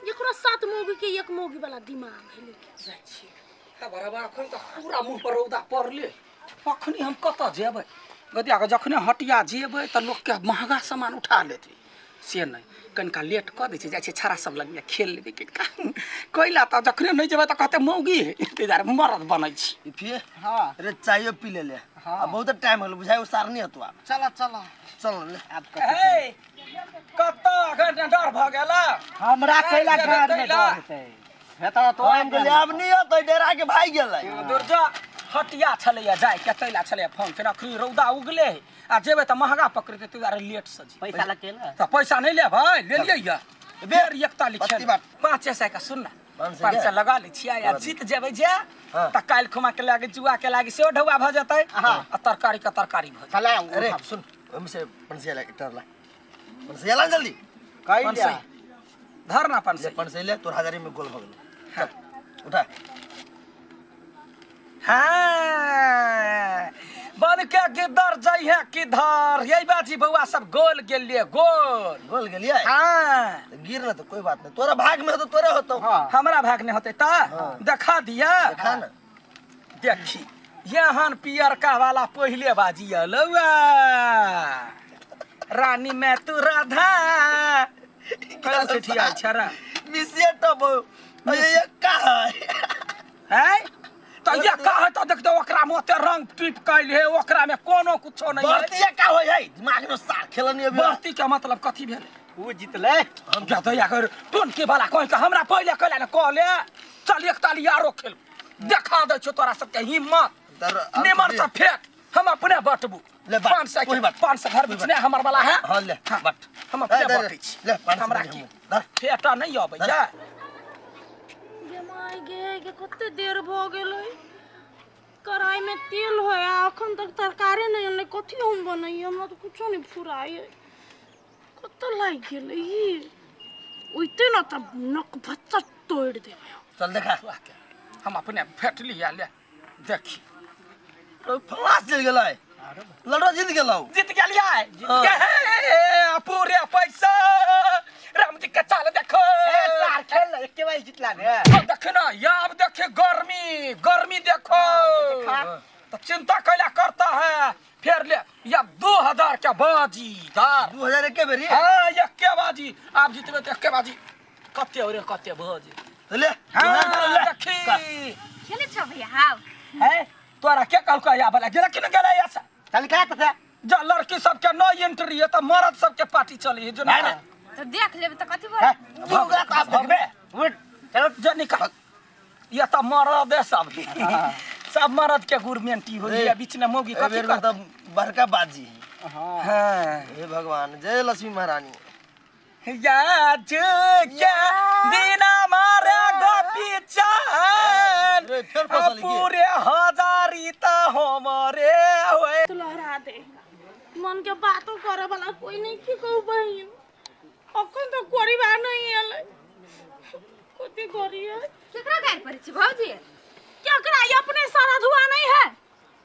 Speaker 2: एकरो 7 मोगी के 1 मोगी वाला दिमाग है लेके
Speaker 4: जाइ छियै। बराबर अखन त पूरा मुँह पर रौदा पड़ले, अखनी हम कतऽ जेबै गदिया के? जखने हटिया जेबै त लोक के महंगा सामान उठा लेतै, से नहीं कनिका लेट कऽ दै छै, जाइ छै छड़ा सब लगमे खेल लेबै कनिका कैला त जखने नहीं जेबै त कहतै मौगी है, ताहि दुआरे मरद बनै छी।
Speaker 1: फिर
Speaker 3: हां
Speaker 1: अरे चाय पी ले ले। हां बहुत टाइम होल बुझाय उ सार नहीं हतवा।
Speaker 3: चल चल
Speaker 1: चल ले
Speaker 3: आब
Speaker 4: ए कतऽ अखन डर भ गेला
Speaker 3: हमरा कैला घर में डर हेतै? हेता तो
Speaker 1: हम गेले आब नहीं होतै डेरा के भाई गेलै।
Speaker 4: दुर्जा हटिया छलैया जाय के तैला छलैया फोन केना, अखनी रौदा उगले आ जेबै त महंगा पकड़तै ताहि दुआरे लेट से जेबै।
Speaker 3: पैसा लगे ना
Speaker 4: त पैसा नहीं लेबै, ले लियै या बेर एकता लिखे 500 का सुन ना 500 लगा लै छियै आ जीत जेबै जे त काल्हि खुमा के लागे जुआ के लागे सेहो ढौआ भ जेतै आ तरकारी के तरकारी भ जेतै।
Speaker 1: अरे सुन ओहिमे से 500 ला एकटा ला 500 ला जल्दी
Speaker 3: कहि
Speaker 4: धर ना 500
Speaker 1: 500 ले तोर हजारी में गोल भ गेलो। चल उठा।
Speaker 4: हां बन के गिदर जाइ है किधर यही बाजी बउआ सब गोल गेलिए गोल
Speaker 1: गोल गेलिए।
Speaker 4: हां
Speaker 1: गिर ना तो कोई बात नहीं, तोरा भाग में हो तो तोरे होतो।
Speaker 4: हमरा भाग नहीं होते ता देखा दिया
Speaker 1: देखा ना
Speaker 4: देखी यहन पियरका वाला पहले बाजी अलौआ रानी मैं तू राधा कल छठिया छरा
Speaker 1: मिसिया टब अरे ये का है
Speaker 4: हैं तो ये का है तो देख दो ओकरा में ओते रंग टिप कैल है ओकरा में कोनो कुछो नहीं है।
Speaker 1: बरतिया का होय है दिमाग में सार खेलनी अभी।
Speaker 4: बरती के मतलब कथी भेल
Speaker 3: उ जीतले
Speaker 4: हम क्या दया कर टोन के वाला कह के हमरा पहले कहला ने कहले चल एक ताली यारो खेल देखा दे छो तोरा सबके हिम्मत निमन से फेंक हम अपने बटबू 500 500 घर बीच ने हमर वाला है।
Speaker 1: हां ले बट
Speaker 4: हम अपने बटै छी
Speaker 1: ले
Speaker 4: हमरा की फेटा नहीं आबै जा
Speaker 2: गे my गे गे कते देर भ गेलै कढ़ाई में तेल है आ अखन तक तरकारी नहीं अनलै कथी हम बनैयै हमरा तो कुछो नहीं फुराय कत लागि गेलै ई ओइते न त नक भच्चा तोड़ देबै।
Speaker 1: चल देखा
Speaker 4: हम अपने फेट लिया ले देखी
Speaker 1: फलास चल गेलै लड़ो जीत गेलौ
Speaker 4: जीत गेलियै पूरे पैसा राम जी के चाल देखो
Speaker 3: ए सार खेल एके बार जीतला ने
Speaker 4: देख ना अब देखे गर्मी गर्मी देखो तो चिंता कैला करता है फिर ले या 2000 के बाजी दार
Speaker 1: 2000 एके बेरी।
Speaker 4: हां एके बाजी आप जीतबे त एके बाजी कते रे कते बाजी
Speaker 1: ले
Speaker 4: हां देखी
Speaker 5: खेले छ भैया हां
Speaker 4: है तोरा के कहलको या वाला गेला कि न गेला ऐसा
Speaker 3: चल का त
Speaker 4: जा लड़की सब के नो एंट्री है त मर्द सब के पार्टी चली है जो ना
Speaker 5: तो देख लेबे त कथि बोल
Speaker 1: तू गा तास देखबे
Speaker 3: उठ चलो
Speaker 4: जो निकाल ये त मर्द है सब सब मर्द के गुरमेंटी हो गया बीच में मौगी कथि
Speaker 1: कर त बड़का बाजी
Speaker 3: हां
Speaker 4: हां
Speaker 1: हे भगवान जय लक्ष्मी महारानी
Speaker 4: या क्या बिना मारे गोपी चांद
Speaker 1: फिर फसल
Speaker 4: पूरे हजारी त हमरे होए
Speaker 2: तू लहरा दे मन के बातो करे वाला कोई नहीं की कहू बहिन अखन तो परिवार नहीं एलै कथी करिए
Speaker 5: केकरा गारि पड़ै छी भौजी
Speaker 2: केकरा अपने सारा धुआ नहीं है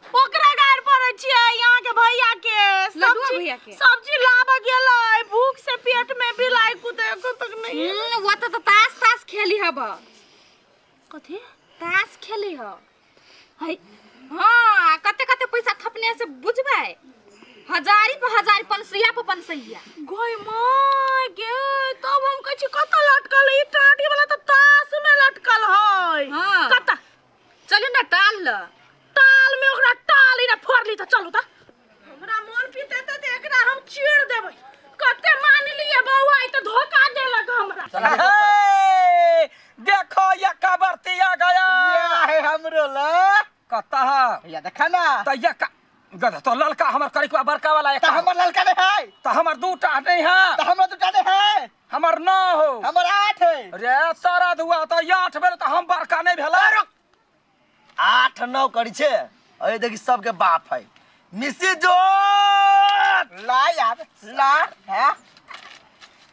Speaker 2: ओकरा गारि पड़ै छियै यहाँ के भैया के
Speaker 5: लडुआ भैया के
Speaker 2: सब्जी लाब गेलै भूख से पेट में बिलाई कुदे अखन तक नहीं
Speaker 5: वो त ताश ताश खेली हब
Speaker 2: कथी
Speaker 5: ताश खेली ह है हां कते कते पैसा थपने से बुझबै हजारी पर हजारी 500 पर 500
Speaker 2: गई my गे तब हम कहै छी कत लटकल ई टाटी वाला त ताश में लटकल है।
Speaker 5: हां
Speaker 2: कत
Speaker 5: चलू ना टाल ल
Speaker 2: टाल में ओकरा टाल इना फोड़ली त चलू त हमरा मन पीते त एकरा हम चीर देबै कते मान लिए बौआ ई त धोखा देलक हमरा।
Speaker 4: देखो ये कबरतिया गया
Speaker 3: ये है हमरो ल
Speaker 4: कता
Speaker 3: या देखा ना
Speaker 4: त ये गधा तो ललका हमर करिकवा बड़का वाला
Speaker 3: त हमर ललका नहीं है
Speaker 4: त हमर दूटा नहीं है
Speaker 3: त हमर दूटा नहीं है
Speaker 4: हमर 9 हो
Speaker 3: हमर 8 है
Speaker 4: रे सारा धुआ त 8 भेल त हम बड़का नहीं भेला
Speaker 1: 8 9 करी छे अरे देखी सबके बाप है मिसी जो
Speaker 3: ला यार ला है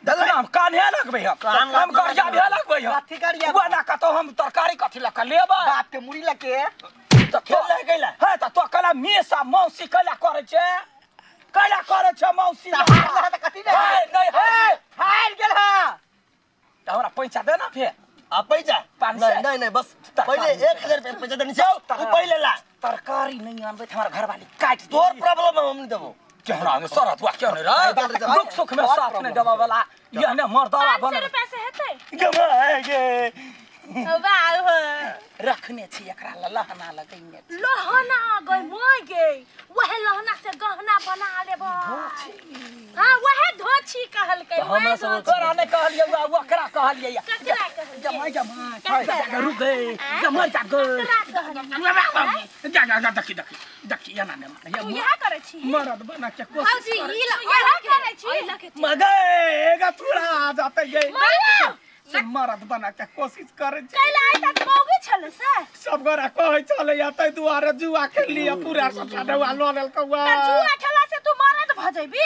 Speaker 4: देखना हम कान्हे लगबै हम गरिया भे लगबै हम
Speaker 3: कथी गरिया
Speaker 4: वो ना कतौ हम तरकारी कथी लक लेबै
Speaker 3: बाप के मुड़ी लके
Speaker 4: त खेल ले गेला है त तो कला मेसा मौसी कला करै छे कला करै छे मौसी
Speaker 3: त हार त कथी
Speaker 4: नहीं नहीं
Speaker 3: हार गेल हा
Speaker 4: त हमरा पैसा दे ना फेर
Speaker 1: आ पैसा नहीं नहीं नहीं बस पहले 1000 रुपया पैसा देनी छौ उ पहिले ला
Speaker 4: तरकारी नहीं आनबै त हमरा घरवाली काट
Speaker 1: तोर प्रॉब्लम हम नहीं देबो
Speaker 4: केहना ने सरत हुआ क्यों नहीं रे दुख सुख में साथ नहीं देवा वाला यह ने मर्दावा बन
Speaker 2: 500 रुपया से हेतै
Speaker 4: गमाए
Speaker 2: वाह हो
Speaker 4: रखने छी एकरा ल लहना लगैने
Speaker 2: लहना गई मोय गे वहे लहना से गहना बना लेबै। हां वहे धोछी कहलकै
Speaker 1: हमरा सब
Speaker 4: तोरा नहीं कहलियै ओकरा कहलियै
Speaker 2: ककरा कहलियै
Speaker 4: जमाई जमाई जा रुक गए जमाई जा गए जा जा जा देखी देखी देखी एना ने मारे
Speaker 2: तू इहा करै छी
Speaker 4: मरद बना के कोशिश
Speaker 5: भौजी ई
Speaker 2: इहा करै छी
Speaker 4: मगे एगा थोड़ा जाते गए से मरद बना के कोशिश करे छी।
Speaker 2: कैला आइ तक मौगी छलै से
Speaker 4: सब गोरा कहै छलै या ताहि दुआरे जुआ खेललियै पूरा सब छडुआ लऽ लेलकौ
Speaker 2: त जुआ खेला से तू मरद भ जइबी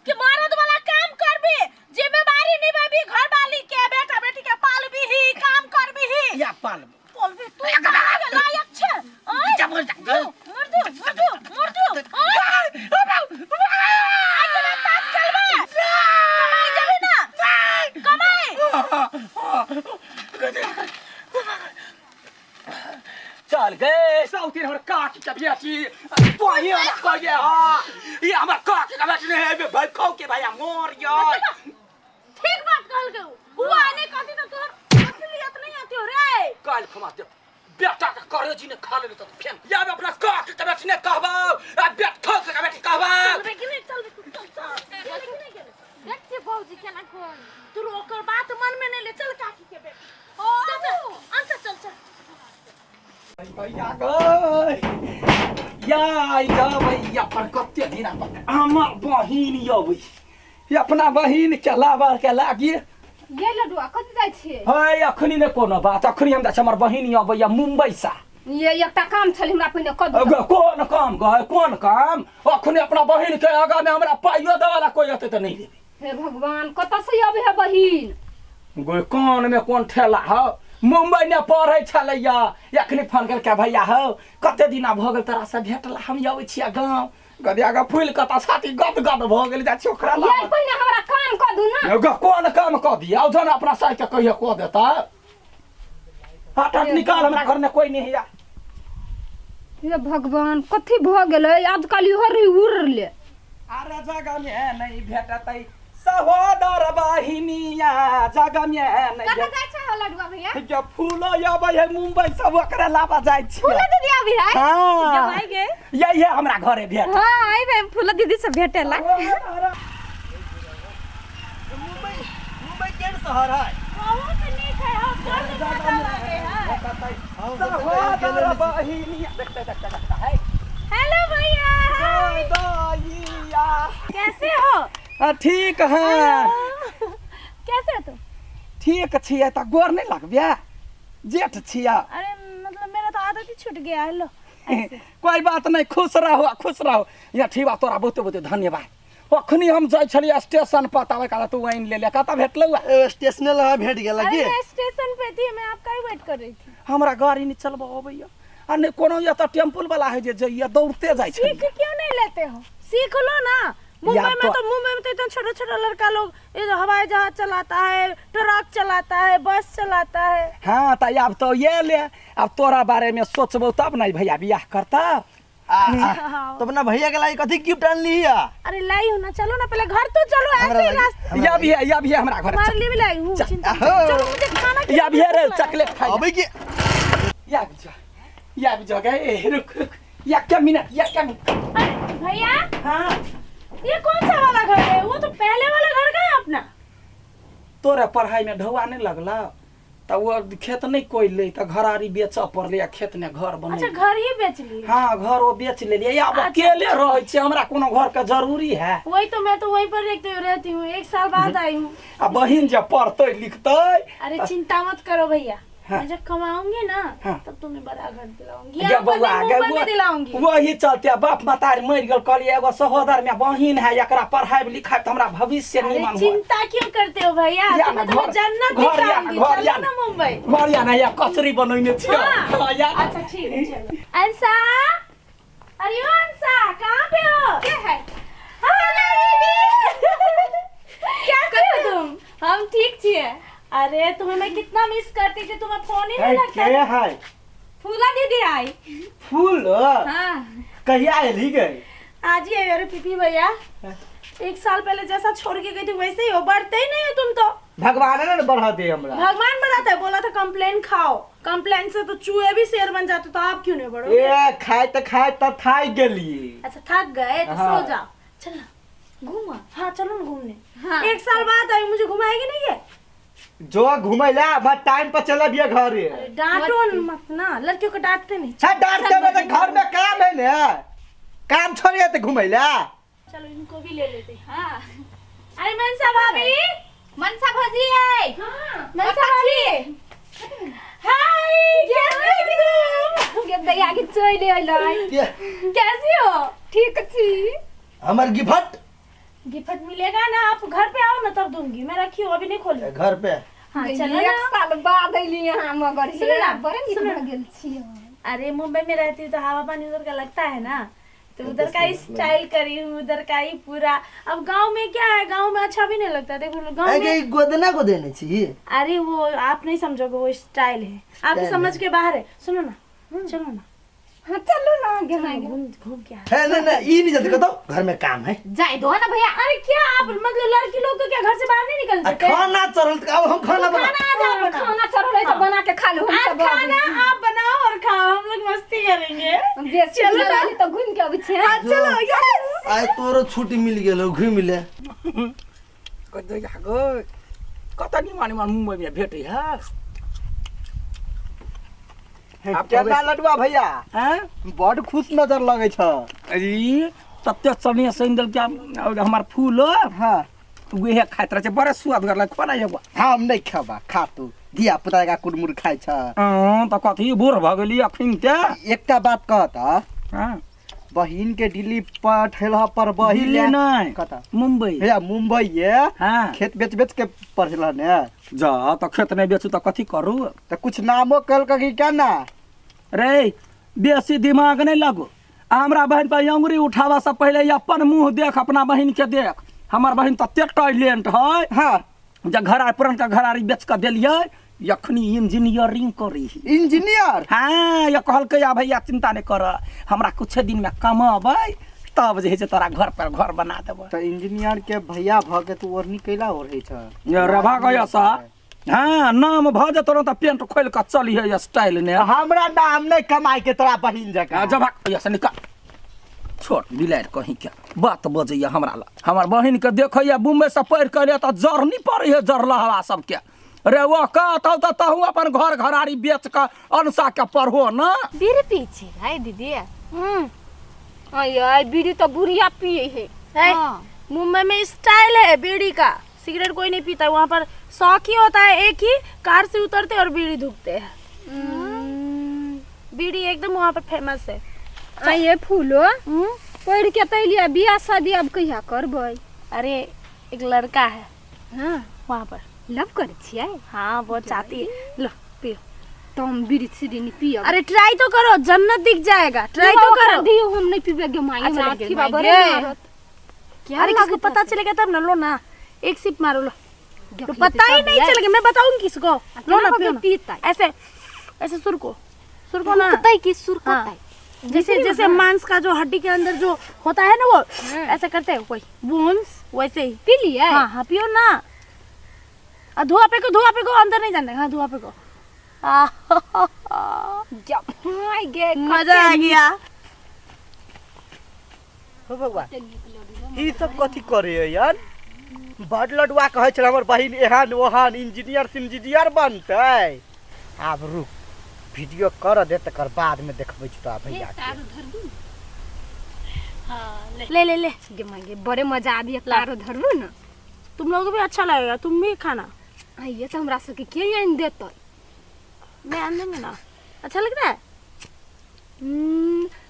Speaker 2: कि मरद वाला काम करबी, जिम्मेदारी निभाबी, घर वाली के बेटा बेटी के पालबी ही, काम करबी ही।
Speaker 4: या पालबो।
Speaker 2: पालबी तू कमावे लायक छे। आय मर दे मर दे मर दे। आय आइ तास खेलबे, कमाई जेबी ना कमाई।
Speaker 4: चल गए साउथी हमर काकी के बेटी तोही हमरा कहिए हां ई हमर काकी के बेटी नहीं है भाई खाओ के भैया मोर यार।
Speaker 2: ठीक बात कहल गयो, उ आने कहती त तोहर असलियत नहीं आती हो रे।
Speaker 4: काल खमा दे बेटा के करेजी ने खा लेले त फेन या अपना काकी के बेटी ने कहबो आ बेट खाओ के बेटी कहबो।
Speaker 2: चलबे कि नहीं चलबे तू? चल चल चलबे कि नहीं गेले?
Speaker 5: देख छियै भौजी केना कोन
Speaker 2: तू ओकर बात मन में नहीं ले। चल काकी के बेटी चल चल अंत चल चल।
Speaker 4: भैया गए या भैया पर कते दिन पर हमर बहिन अबै अपना बहिन के लाबर के लागी।
Speaker 5: ये लडुआ कत जाइ छियै?
Speaker 4: है अखनी ने कोनो बात, अखनी हम जाइ हमर बहिन अबैया मुंबई सा।
Speaker 5: ये एकटा काम छलै हमरा पहिने कऽ दिअ।
Speaker 4: कोन काम गए कोन काम? अखनी अपना बहिन के आगा में हमरा पाइयो देवाला कोई अतै त नहीं देबै।
Speaker 5: हे भगवान कतऽ से अबै है बहिन?
Speaker 4: गो कोन में कोन ठेला हो मुंबई ने पढ़ै छलैया। अखनी फोन केलकै भैया हो कते दिना भऽ गेल तोरा से भेटला, हम अबै छियै गाँव। गदिया के फूल कत छाती गद गद भऽ गेल जाइ छी ओकरा
Speaker 5: ये
Speaker 4: लाबऽ।
Speaker 5: पहिने हमरा काम कऽ दू ना।
Speaker 4: एगो कोन काम कऽ दिया जन अपना साइ के कहियो कऽ देता। हट हट निकाल हमरा घर में कोई नहीं है।
Speaker 5: हे भगवान कथी भऽ गेलै आजकल इहो रही उड़ले।
Speaker 4: अरे जगह में नहीं भेटतै सहोदर बहिनिया, जगह में नहीं
Speaker 5: कतऽ जाइ छै हो लडुआ भैया?
Speaker 4: जब फूल अबै है मुंबई सब ओकरा लाबऽ जाइ छियै।
Speaker 5: फूलो दीदी आबी है?
Speaker 4: हाँ।
Speaker 5: जब आइ गे।
Speaker 4: यही है हमरा घरे भेट।
Speaker 5: हाँ आइबे फूलो दीदी से भेटेला।
Speaker 1: मुंबई मुंबई केहन शहर है?
Speaker 2: बहुत नीक है, हम बड़ मजा लागे है।
Speaker 4: सहोदर बहिनिया देखते देखते देखते है।
Speaker 2: हेलो भैया
Speaker 4: गोदैया।
Speaker 2: कैसे हो?
Speaker 4: ठीक है।
Speaker 2: कैसे हो तुम?
Speaker 4: ठीक छियै त गोर नहीं लगबिया जेठ छिया।
Speaker 2: अरे मतलब मेरा तो आदत ही छूट गया है लो।
Speaker 4: कोई बात नहीं, खुश रहो खुश रहो। या ठीक बा तोरा बहुते बहुते धन्यवाद। अखनी हम जाइ छलियै स्टेशन पर तब काल तू आनि लेले कतऽ भेटलौ?
Speaker 1: स्टेशन लग भेट गेल
Speaker 2: अरे
Speaker 1: की?
Speaker 2: मैं स्टेशन पे थी, मैं आपका ही वेट कर रही थी।
Speaker 4: हमरा गाड़ी नहीं चलबऽ अबैया आ नहीं कोनो एतऽ टेम्पुल वाला है जे जइया दौड़ते जाइ छै।
Speaker 2: सीख क्यों नहीं लेते हो? सीख लो ना। मुंबई में
Speaker 4: तो-
Speaker 2: तो मुंबई में तो इतना छोटा छोटा लड़का लोग ये हवाई जहाज चलाता है, ट्रक चलाता है, बस चलाता है।
Speaker 4: हाँ त आब तो ये ले अब तोरा बारे में सोचबौ तब नहीं भैया बियाह करता।
Speaker 1: तो अपना भैया के लाई कथी गिफ्ट आनली है?
Speaker 2: अरे लाई हूँ ना, चलो ना पहले घर तो चलो।
Speaker 1: हमरा
Speaker 2: ऐसे ही
Speaker 1: लागी-
Speaker 2: रास्ते
Speaker 4: या भी है या भी है हमरा घर
Speaker 2: तुम्हारे लिए भी लाई हूँ, चिंता मत
Speaker 1: आहो।
Speaker 2: चलो मुझे खाना
Speaker 4: या भी है रे चॉकलेट खाई
Speaker 1: अबै के
Speaker 4: या भी जा या भी जा गए रुक रुक या क्या मिनट या क्या मिनट।
Speaker 2: अरे भैया
Speaker 4: हाँ
Speaker 2: ये कौन सा वाला घर है? वो तो पहले वाला घर का है अपना।
Speaker 4: तोरे पढ़ाई में ढौआ नहीं लगला त वो खेत नहीं कोई ले त घरारी बेचऽ पड़लै आ खेत ने घर बनै।
Speaker 2: अच्छा घर ही बेच लिए?
Speaker 4: हाँ घर वो बेच लेलियै। आब अकेले रहै छियै, हमरा कोनो घर के जरूरी है?
Speaker 2: वही तो मैं तो वहीं पर रहती हूँ, एक साल बाद आई हूँ।
Speaker 4: आ बहिन जब पढ़तै लिखतै।
Speaker 2: अरे चिंता मत करो भैया,
Speaker 4: हाँ।
Speaker 2: मैं जब कमाऊंगी ना
Speaker 4: हाँ।
Speaker 2: तब तुम्हें बड़ा घर दिलाऊंगी,
Speaker 4: गे
Speaker 2: यहाँ पर
Speaker 4: बौआ,
Speaker 2: नहीं,
Speaker 4: गे
Speaker 2: मुंबई में दिलाऊंगी।
Speaker 4: वही चलते बाप मतारी मरि गेल। कहलियै एगो सहोदर में बहिन है, एकरा पढ़ाई लिखाई त हमरा भविष्य
Speaker 2: अरे
Speaker 4: निमन होत।
Speaker 2: चिंता क्यों करते हो भैया,
Speaker 4: या
Speaker 2: तुम्हें
Speaker 4: ना
Speaker 2: तो मैं
Speaker 4: घर-
Speaker 2: जन्नत
Speaker 4: घर या
Speaker 2: दिखाऊंगी।
Speaker 4: घर
Speaker 2: चलो
Speaker 4: या
Speaker 2: ना मुंबई।
Speaker 4: घर या ना या कचरी बनैने छियै।
Speaker 2: हाँ।
Speaker 4: हाँ, या ना।
Speaker 2: अच्छा ठीक है चलो। अंसा, अरे ओ अंसा कहाँ पे हो?
Speaker 5: के है?
Speaker 2: हाँ, दीदी कैसे हो तुम?
Speaker 5: हम ठीक छियै।
Speaker 2: अरे तुम्हें मैं कितना मिस करती थी, तुम्हें फोन ही नहीं लगता
Speaker 3: के
Speaker 2: था।
Speaker 3: है?
Speaker 5: फूला दीदी आई।
Speaker 3: फूल?
Speaker 5: हाँ
Speaker 3: कहिया एली गई?
Speaker 2: आज ही आई। अरे पीपी भैया एक साल पहले जैसा छोड़ के गई थी वैसे ही हो, बढ़ते ही नहीं हो तुम तो।
Speaker 3: भगवान ने बढ़ा दे हमरा।
Speaker 2: भगवान बढ़ाता है, बोला था कंप्लेन खाओ, कंप्लेन से तो चूहे भी शेर बन जाते, तो आप क्यों नहीं बढ़ोगे?
Speaker 3: ए खाए त खाए त थाक गेलिए।
Speaker 2: अच्छा थक गए तो
Speaker 3: हाँ।
Speaker 2: सो जाओ। चल ना
Speaker 5: घूमा।
Speaker 2: हाँ चलो ना घूमने।
Speaker 5: हाँ।
Speaker 2: एक साल बाद आई, मुझे घुमाएगी नहीं है?
Speaker 3: जो घुमैला मैं टाइम पर चलब ये घरे।
Speaker 2: अरे डांटो मत ना, लड़कियों को डांटते नहीं।
Speaker 3: छा डांटते में तो घर में काम है ना, काम छोड़िए तो घुमैला।
Speaker 2: चलो इनको भी ले लेते हैं।
Speaker 5: हाँ
Speaker 2: अरे मनसा भाभी
Speaker 5: मनसा भौजी है।
Speaker 2: हां,
Speaker 5: मनसा भाभी।
Speaker 2: हाय, कैसे हो तुम?
Speaker 5: गे दैया के चलि अयलै।
Speaker 1: के?
Speaker 5: कैसी हो? ठीक छी।
Speaker 1: हमर गिफ्ट।
Speaker 2: गिफ्ट मिलेगा ना, आप घर पे आओ ना तब दूंगी। मैं रखी हूँ, अभी नहीं खोली।
Speaker 1: घर पे?
Speaker 2: हाँ, चलो
Speaker 5: एक
Speaker 2: ना।
Speaker 5: साल बाद अयली यहाँ मगर
Speaker 2: सुनो ना,
Speaker 5: बड़े नीक
Speaker 2: सुनो।
Speaker 5: भऽ गेल छी।
Speaker 2: अरे मुंबई में रहती हूँ तो हवा पानी उधर का लगता है ना, तो उधर का ही स्टाइल करी हूँ, उधर का ही पूरा। अब गांव में क्या है, गांव में अच्छा भी नहीं लगता। देखो गांव
Speaker 1: ए
Speaker 2: में
Speaker 1: के ई गोदना को देने छी।
Speaker 2: अरे वो आप नहीं समझोगे, वो स्टाइल है, आपकी
Speaker 1: स्टाइल
Speaker 2: समझ
Speaker 1: है।
Speaker 2: के बाहर है। सुनो ना, चलो ना।
Speaker 5: हाँ, चलू ना गे माय।
Speaker 2: घूम घूम के आ।
Speaker 1: है नहीं नहीं, ई नहीं जल्दी बताओ, घर में काम है।
Speaker 5: जाय दो ना भैया।
Speaker 2: अरे क्या आप मतलब लड़की लोग को क्या घर से बाहर नहीं निकल
Speaker 1: आ
Speaker 2: सकते?
Speaker 1: खाना चढ़ल त अब हम खाना बना।
Speaker 2: खाना आज आप बनाओ।
Speaker 5: खाना चढ़ल है तो बना के खा लू हम
Speaker 2: आज
Speaker 5: सब।
Speaker 2: खाना आप बनाओ और खाओ, हम लोग मस्ती करेंगे।
Speaker 5: बेसी
Speaker 2: चलो ना।
Speaker 5: चलो तो घूम के अबै छियै।
Speaker 2: हाँ, चलो, यस।
Speaker 1: आइ तोरो छुट्टी मिल गेल, घूमि ले।
Speaker 4: कतै गो कतऽ निमन निमन मुम्बईमे भेटै है। आब
Speaker 3: केना लडुआ भैया?
Speaker 4: हैं?
Speaker 3: बड खुश नजर लगै छ।
Speaker 4: अरे तते सने सनि देलकै और हमर फूल।
Speaker 3: हाँ।
Speaker 4: उहे खाइत रहै छै, बड़ा सुआदगर लगै। खोना एगो।
Speaker 3: हम नहीं खेबा, खा तू। धिया पुता का कुरमुर खाइ छ।
Speaker 4: हँ, तऽ कथी बूढ़ भऽ गेली अखन ते।
Speaker 3: एकटा बात कहत।
Speaker 4: हँ।
Speaker 3: बहिन के दिल्ली पठेल पर बहिन
Speaker 4: दिल्ली नहि।
Speaker 3: कतऽ?
Speaker 4: मुम्बई।
Speaker 3: भैया मुंबई ये?
Speaker 4: हाँ।
Speaker 3: खेत बेच बेच के पढ़ेल ने।
Speaker 4: जा तऽ खेत नहि बेचू तऽ कथी करू?
Speaker 3: तऽ कुछ नामो कल कि क्या ना।
Speaker 4: रे बेसी दिमाग नहि लगो। आ हमरा बहिन पर अंगुरी उठाबऽ से पहिले अपन मुँह देख, अपना बहिन के देख। हमर बहिन ततेक टैलेंट है।
Speaker 3: हाँ।
Speaker 4: जे घरा पुरनका घरारी बेच कऽ देलियै, अखनी इंजीनियरिंग करी।
Speaker 3: इंजीनियर?
Speaker 4: हाँ, ये कहलकै आ भैया चिंता नहि कर, हमरा कुछ दिन में कमेबै तब जे है से तोरा घर पर घर बना देबै।
Speaker 3: तऽ इंजीनियर के भैया भऽ के तू ओढ़नी कैला ओढ़ै छ?
Speaker 4: रभा गया सा। हाँ, नाम भऽ जेतौ ने तऽ पेंट खोलि कऽ चलिहे स्टाइल ने।
Speaker 3: हमरा नाम नहीं कमाई के तोरा बहिन जकाँ।
Speaker 4: जब से निकाल, छोट बिलाड़ि कहीं के बात बजैया हमरा लग। हमर बहिन के देखैया मुम्बई से पढ़ि कऽ एलैया तऽ जरनी पड़ै है जरलहवा सबके। रे ओ कहतौ तऽ तहूँ अपन घर घरारी बेच कऽ अनसा के पढ़ो ना।
Speaker 5: बीड़ी पी छी है दीदी? अय बीड़ी तो बुढ़िया पिए है।
Speaker 2: है।
Speaker 5: हाँ।
Speaker 2: मुंबई में स्टाइल है बीड़ी का, सिगरेट कोई नहीं पीता वहाँ पर। शौक ही होता है एक ही, कार से उतरते और बीड़ी धुकते हैं। बीड़ी एकदम वहाँ पर फेमस है।
Speaker 5: आइए फूलो, पढ़ के तैलिया बियाह शादी अब कहिया करबै?
Speaker 2: अरे एक लड़का है।
Speaker 5: हाँ।
Speaker 2: वहाँ पर।
Speaker 5: लव करै छियै?
Speaker 2: हाँ, वो चाहती है। लो पियो।
Speaker 5: तो हम बीड़ी सीड़ी नहीं पियब।
Speaker 2: अरे ट्राई तो करो, जन्नत दिख जाएगा। ट्राई तो करो।
Speaker 5: दियो, हम नहीं पीबे गे माई।
Speaker 2: अच्छा,
Speaker 5: हमरा
Speaker 2: गे
Speaker 5: अथी
Speaker 2: माई
Speaker 5: बा बड़े
Speaker 2: गे।
Speaker 5: मारत। क्या
Speaker 2: अरे किसको
Speaker 5: लागत
Speaker 2: पता
Speaker 5: होतै?
Speaker 2: चलेगा तब ना। लो ना, एक सिप मारो, लो।
Speaker 5: देख
Speaker 2: तो
Speaker 5: लेतै
Speaker 2: पता ही
Speaker 5: तब
Speaker 2: नहीं
Speaker 5: यै।
Speaker 2: चलेगा, मैं बताऊंगी किसको। लो ना,
Speaker 5: केना
Speaker 2: पियो ना।
Speaker 5: पीतै?
Speaker 2: ऐसे ऐसे सुर को, सुर को ना।
Speaker 5: सुरकतै कि सुरकतै?
Speaker 2: हाँ। जैसे जैसे मांस का जो हड्डी के अंदर जो होता है ना, वो ऐसे करते हैं वही बोन्स, वैसे ही।
Speaker 5: पी लियै?
Speaker 2: हाँ हाँ, पियो ना। आ धुआं फेंको, धुआं फेंको, अंदर नहीं जाने। हाँ, धुआं फेंको। आह,
Speaker 5: जब माय गे।
Speaker 2: मजा आ गया।
Speaker 3: हो भगवान, ई सब कथी करे यार? बड लडुआ कहै छल हमर बहिन एहन ओहन इंजीनियर सिंजीनियर बनतै। आब रुक, वीडियो कर दे, तकर बाद में देखबै छी तोरा भैया के।
Speaker 2: ले ले ले।
Speaker 5: गे माय गे, बड़े मजा आबि तारो धरबू ना।
Speaker 2: तुम लोगों को भी अच्छा लगेगा, तुम भी खाना।
Speaker 5: आइए तो हमरा सबके के आनि देतै?
Speaker 2: मैं आन दूंगी ना। अच्छा लग रहा है।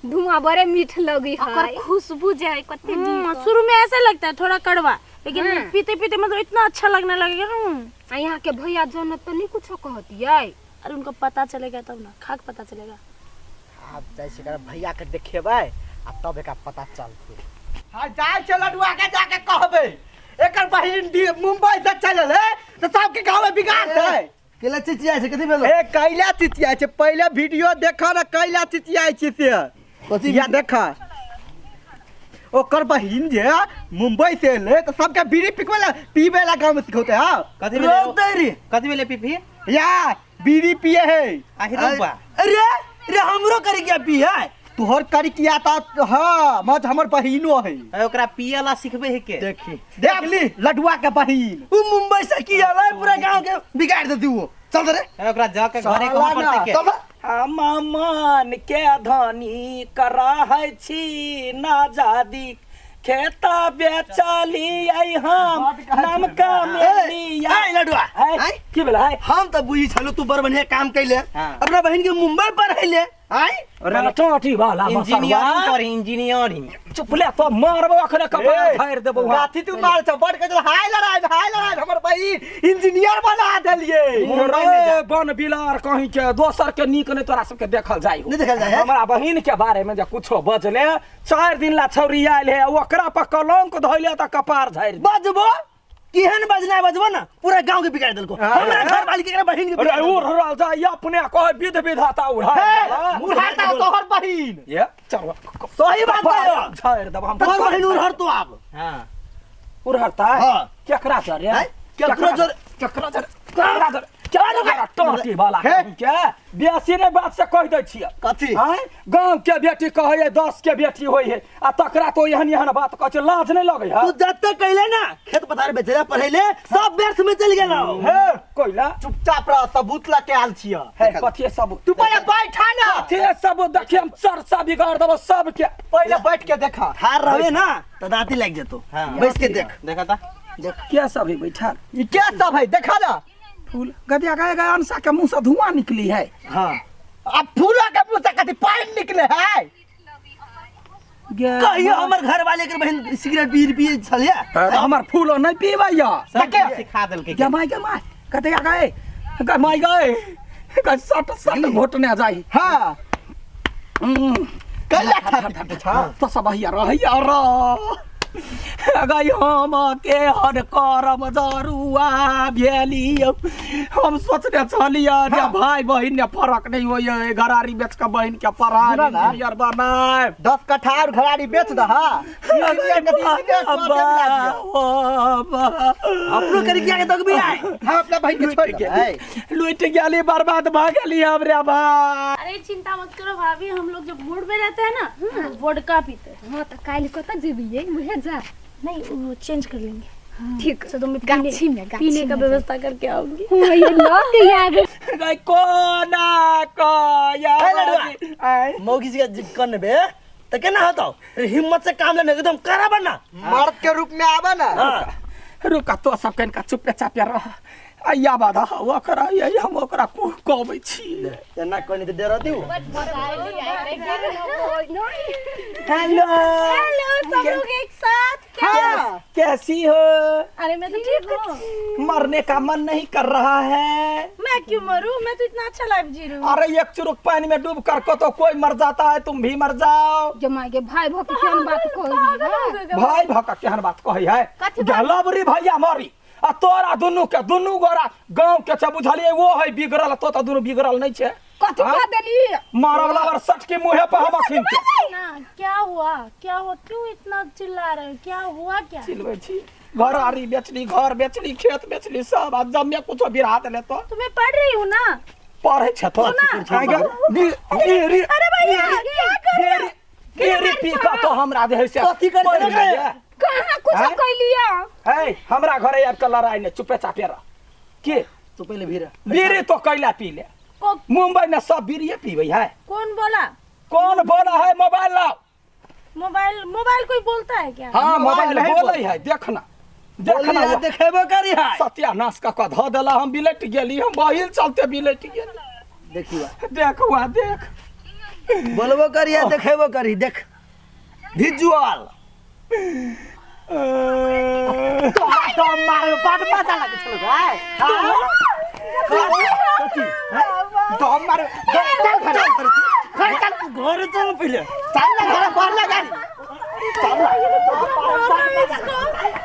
Speaker 5: धुआं बड़े मीठ लगे है। ओकर खुशबू जे है कते नीक।
Speaker 2: शुरू में ऐसा लगता है थोड़ा कड़वा, लेकिन
Speaker 5: हाँ।
Speaker 2: पीते पीते मतलब इतना अच्छा लगने लगेगा ना।
Speaker 5: आ यहाँ के भैया जन तो नहीं कुछो कहतियै।
Speaker 2: अरे उनको पता चलेगा तब ना, खाक पता चलेगा।
Speaker 3: आब जाइ छी एकरा भैया के देखेबै आ तब एकरा पता चलतै। हाँ, जाइ छै लडुआ के जाके कहबै एकर बहिन मुंबई से चलल है तऽ सबके गाँव में बिगाड़तै।
Speaker 1: केला चिचियाइ छै, कथी भेलो?
Speaker 3: ए कैला चिचियाइ छै? पहिले वीडियो देख न, कैला चिचियाइ छै से।
Speaker 1: कथी?
Speaker 3: या देख, ओकर बहिन जे मुंबई से एलै तऽ सबके बीड़ी पिकबै ला पीबै ला गाँव में सिखौतै। हाँ।
Speaker 7: कथी भेलै?
Speaker 1: रोक दे रे।
Speaker 7: कथी भेलै पीपी?
Speaker 3: या बीड़ी पिए है।
Speaker 7: आहि रौबा।
Speaker 1: अरे रे, हमरो करी क्या पी है?
Speaker 3: तोहर करी किया ता? हाँ, मत हमर बहिनो है।
Speaker 7: ए, ओकरा पिए ला सिखबै है के?
Speaker 1: देखी।
Speaker 3: देख ली लडुआ के बहिन।
Speaker 1: उ मुंबई से की आला, पूरा गांव के बिगाड़ देती वो। चल रे।
Speaker 7: ए, ओकरा जा के घरे
Speaker 3: साला
Speaker 7: कहऽ
Speaker 3: ना।
Speaker 7: पड़तै के?
Speaker 1: चल।
Speaker 4: हम मन के धनी कराहै छी नाजादी खेत बेचलियै हम नाम कमेलियै।
Speaker 1: ए लडुआ,
Speaker 4: है,
Speaker 1: आँय?
Speaker 4: की भेलै है?
Speaker 1: हम तऽ बुझी छलू तू बड़ बढ़िया काम कैले,
Speaker 7: हाँ।
Speaker 1: अपना बहिन के मुंबई पढ़ैले। आय
Speaker 4: अरे टोटी वाला
Speaker 7: इंजीनियरिंग कर, इंजीनियरिंग।
Speaker 4: चुप ले तो मारबो अखने, कपार फाड़ि देबो। वहाँ
Speaker 3: गाथी तू मार छ बड़ के हाय लड़ाई, हाय लड़ाई, हमर बहिन इंजीनियर बना देलिए।
Speaker 7: मुंबई में जा।
Speaker 4: रे बन बिलार कहीं के, दोसर के नीक नहीं तोरा सबके देखल जाय हो।
Speaker 1: नहीं देखल जाय है?
Speaker 4: हमरा बहिन के बारे में जे कुछो बजले, 4 दिन ला छौरी आयल है, ओकरा पर कलंक धइले त कपार झाड़ि दे।
Speaker 1: बजबो केहन बजना बजबो ना, पूरा गांव के बिगाड़ देलको। हमरा घर वाली के एकरा बहिन के
Speaker 4: अरे
Speaker 1: बिगाड़
Speaker 4: उड़
Speaker 1: देलको।
Speaker 4: रहल जाय, अपने कहे विध विधाता उड़ा।
Speaker 3: उड़ाता तोहर बहिन।
Speaker 4: ये चल।
Speaker 1: सही बात है।
Speaker 4: झाड़ि देब हम।
Speaker 1: तोहर बहिन उड़हर तो आब।
Speaker 7: हाँ।
Speaker 4: उड़हरता।
Speaker 1: हाँ।
Speaker 4: केकरा जरे?
Speaker 1: हैं? केकरो जरे?
Speaker 4: केकरा जरे? केकरा जरे? केकरा टोटी वाला के बेसी ने बात से कह दै छियै।
Speaker 1: कथी?
Speaker 4: आँय, गाँव के बेटी कहै है 10 के बेटी होइ है, आ तकरा तो एहन एहन बात कहै छै, लाज नहि लगै है?
Speaker 1: तू जते कैले ना खेत पथार बेचले पढ़ैले सब व्यर्थ में चल गेलो।
Speaker 4: हे कोइला
Speaker 3: चुपचाप रह, सबूत लके आयल छिय।
Speaker 4: हे कथी सब?
Speaker 3: तू पहिले बैठा ना।
Speaker 4: कथी सब? देखिए हम चर्चा बिगाड़ देबो सबके।
Speaker 3: पहिले बैठ के देखा।
Speaker 1: ठार रहबे ना त दांती लागि जेतो।
Speaker 7: हाँ।
Speaker 1: बैस के देख।
Speaker 7: देखा ता।
Speaker 4: क्या सब है बैठल?
Speaker 3: ई के सब है देखा ना।
Speaker 4: फूल गदिया गए गए अनसा के मुंह से धुआं निकली है।
Speaker 3: हाँ, अब फूला के मुंह से कथी पानी निकले है?
Speaker 1: कहियो हमर घर वाले के बहिन सिगरेट बीर पिए छलिया?
Speaker 4: तो हमर फूलो नहीं पीबैया।
Speaker 7: सब सिखा देलकै।
Speaker 4: गमाय गमाय गदिया गए गमाय गए गए सट सट घोटने जाई।
Speaker 3: हाँ। कल्ला खाती छा।
Speaker 4: तो सब भैया रहैया र गई हम के हर करम जरुआ भेलियौ। हम सोचने छलियै जे भाई बहिन में फरक नहीं होइए, घरारी बेच के बहिन के पढ़ा
Speaker 3: सुना ना।
Speaker 4: इंजीनियर बनाए।
Speaker 3: 10 कट्ठा और घरारी बेच दह। इंजीनियर के इंजीनियर कऽ देब ला दियौ।
Speaker 1: अपनो करी किया के दगबी आय।
Speaker 3: हम अपना बहिन के छोड़ देबै।
Speaker 4: लुटि गेली, बर्बाद भऽ गेली हम रे भाई।
Speaker 2: अरे चिंता मत करो भाभी, हम लोग जब मूड में रहते हैं ना तो वोडका पीते हैं।
Speaker 5: हाँ, तो काल्हि कतऽ जेबियै? उहे जा।
Speaker 2: नहीं, वो चेंज कर लेंगे।
Speaker 5: ठीक।
Speaker 2: तो मैं
Speaker 5: गाछी में, गाछी
Speaker 2: पीने का
Speaker 5: में।
Speaker 2: व्यवस्था करके आऊंगी।
Speaker 5: हाँ, ये लग गई आगे।
Speaker 4: गई कोना कया।
Speaker 1: ए लडुआ।
Speaker 4: आय।
Speaker 1: मौगी जी के कन बे त केना होतौ? अरे हिम्मत से काम लेने एकदम कड़ा बना।
Speaker 3: मर्द के रूप में आबा ना।
Speaker 1: हाँ।
Speaker 4: रुक तो सब कनिका चुपे चापे रह, आइया बाधा ओकरा ये हम ओकरा कहबै छी।
Speaker 1: एना कहनी त डरती हूँ।
Speaker 4: हेलो
Speaker 2: हेलो सब लोग एक साथ क्या?
Speaker 4: हाँ। कैसी हो?
Speaker 2: अरे मैं तो ठीक हूँ।
Speaker 4: मरने का मन नहीं कर रहा है।
Speaker 2: मैं क्यों मरूं, मैं तो इतना अच्छा लाइफ जी रही हूँ।
Speaker 4: अरे एक चुरुक पानी में डूब कर को तो कोई मर जाता है, तुम भी मर जाओ।
Speaker 5: जमा के भाई भक केहन बात कहली?
Speaker 4: भाई भका केहन बात कहै है?
Speaker 2: कथी बात?
Speaker 4: लबरी भैया मरी आ तोरा दुनू के दुनू गोरा गांव के छै बुझलियै, वो है बिगड़ल, तो तो दुनू बिगड़ल नहीं छै।
Speaker 5: कथी
Speaker 4: हाँ?
Speaker 5: कह देली?
Speaker 4: मारब लबर सट के मुँहे पर हम अखिन के।
Speaker 2: ना क्या हुआ, क्या हुआ, क्यों इतना चिल्ला रहे हो, क्या हुआ? क्या
Speaker 4: चिल्बै छी? घर आरी बेचली, घर बेचली, खेत बेचली, सब आ जमे कुछो बिरा देले तो।
Speaker 2: तो मैं पढ़ रही हूँ ना।
Speaker 4: पढ़ै छै तो आइ गे,
Speaker 2: अरे भैया क्या कर रहे हो?
Speaker 4: बीड़ी पी कऽ तो हमरा जे है से
Speaker 1: कथी करै
Speaker 4: पढ़ि
Speaker 1: छलै रे?
Speaker 4: जाइए।
Speaker 5: कहाँ कुछ
Speaker 4: आँय?
Speaker 5: कैलिया?
Speaker 4: है हमरा घरे आबि कऽ लड़ाइ नहि, चुपे चापे रह। के
Speaker 1: तू पहिले भीड़
Speaker 4: बीड़ी तो कैला पी ले? मुंबई में सब बीड़िए पीबै है।
Speaker 2: कौन बोला?
Speaker 4: कौन बोला है? मोबाइल लाओ।
Speaker 2: मोबाइल मोबाइल कोई बोलता है क्या?
Speaker 4: हाँ, मोबाइल
Speaker 3: नहीं
Speaker 4: बोलै है। देखना देखना,
Speaker 1: बोली देखेबो करी है।
Speaker 4: सत्यानाश कऽ कऽ धऽ देला, हम बिलटि गेली, हम बहिन चलते बिलटि गेली।
Speaker 1: देखियो।
Speaker 4: देख हुआ देख।
Speaker 1: बोलबो करी है, देखेबो करी, देख विजुअल।
Speaker 3: तो मारे बड़ मजा लगे छलो गाय। कथी तो मारे? चल घर, घर चल।
Speaker 1: घर चल पहिले।
Speaker 3: चल ना घर पर लगा।
Speaker 2: इसको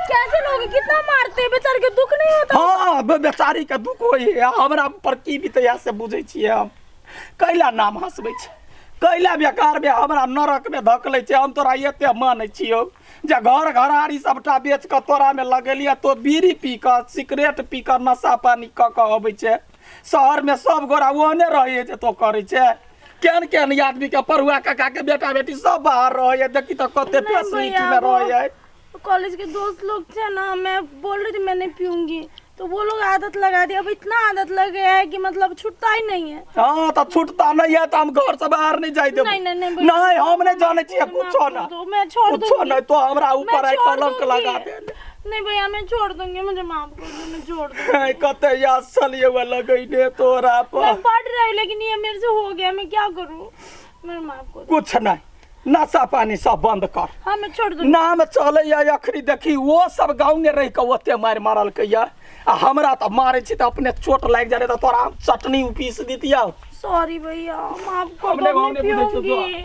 Speaker 2: कैसे लोग कितना मारते हैं, बेचारे के दुख नहीं होता?
Speaker 4: हाँ, बेचारी के दुख होइ है, हमरा पर की बीतैया से बुझै छियै हम। कैला नाम हंसबै छै, कैला बेकार में हमरा नरक में धकलै छै। हम तोरा एते मानै छियौ जे घर घरारी सबटा बेच कऽ तोरा में लगेलियै, तो बीड़ी पी कऽ सिगरेट पी कऽ नशा पानी कऽ कऽ अबै छै। शहर में सब गोरा ओहने रहै जे तो करै छै। केहन केहन आदमी के पढ़ुआ काका के बेटा बेटी सब बाहर रहै, देखी तऽ कते
Speaker 2: नहीं
Speaker 4: फैसिलिटी
Speaker 2: भैया,
Speaker 4: में रहै।
Speaker 2: कॉलेज के दोस्त लोग थे ना, मैं बोल रही थी मैं नहीं पीऊंगी, तो वो लोग आदत लगा दिया। अब इतना आदत लग गया है कि मतलब छूटता ही नहीं है।
Speaker 4: हाँ तो छूटता नहीं है तो हम घर से बाहर नहीं जाए देबो।
Speaker 2: नहीं, नहीं, नहीं, भैया।
Speaker 4: नहीं हम नहीं जाने छियै
Speaker 2: माफ
Speaker 4: कुछो
Speaker 2: कर
Speaker 4: ना।
Speaker 2: दो, मैं छोड़
Speaker 4: कुछो
Speaker 2: दूंगी।
Speaker 4: नहीं तो हमरा
Speaker 2: मैं
Speaker 4: ऊपर है
Speaker 2: छोड़
Speaker 4: कलंक
Speaker 2: दूंगी।
Speaker 4: लगा दे।
Speaker 2: नहीं भैया मैं छोड़ दूंगी, मुझे माफ कर दो, मैं छोड़ दूंगी।
Speaker 4: कते याद छलियै वह लगैने तोरा पर।
Speaker 2: मैं पढ़ रही हूँ लेकिन ये मेरे से हो गया, मैं क्या करूँ, मेरे माफ कर दो।
Speaker 4: कुछ नहीं, नशा पानी सब बंद कर।
Speaker 2: हाँ मैं छोड़ दूंगी।
Speaker 4: नाम चले या अखनी देखी वो सब गाँव में रह के ओते मारि मारलकै या, आ हमरा तऽ मारै छी तऽ अपने चोट लागि जाइ तऽ तोरा हम चटनी पीस दितियौ।
Speaker 2: सॉरी भैया माफ कर
Speaker 4: अपने
Speaker 2: दो,
Speaker 4: गाँव
Speaker 2: मैं
Speaker 4: में बुझै छियौ
Speaker 2: पीऊंगी।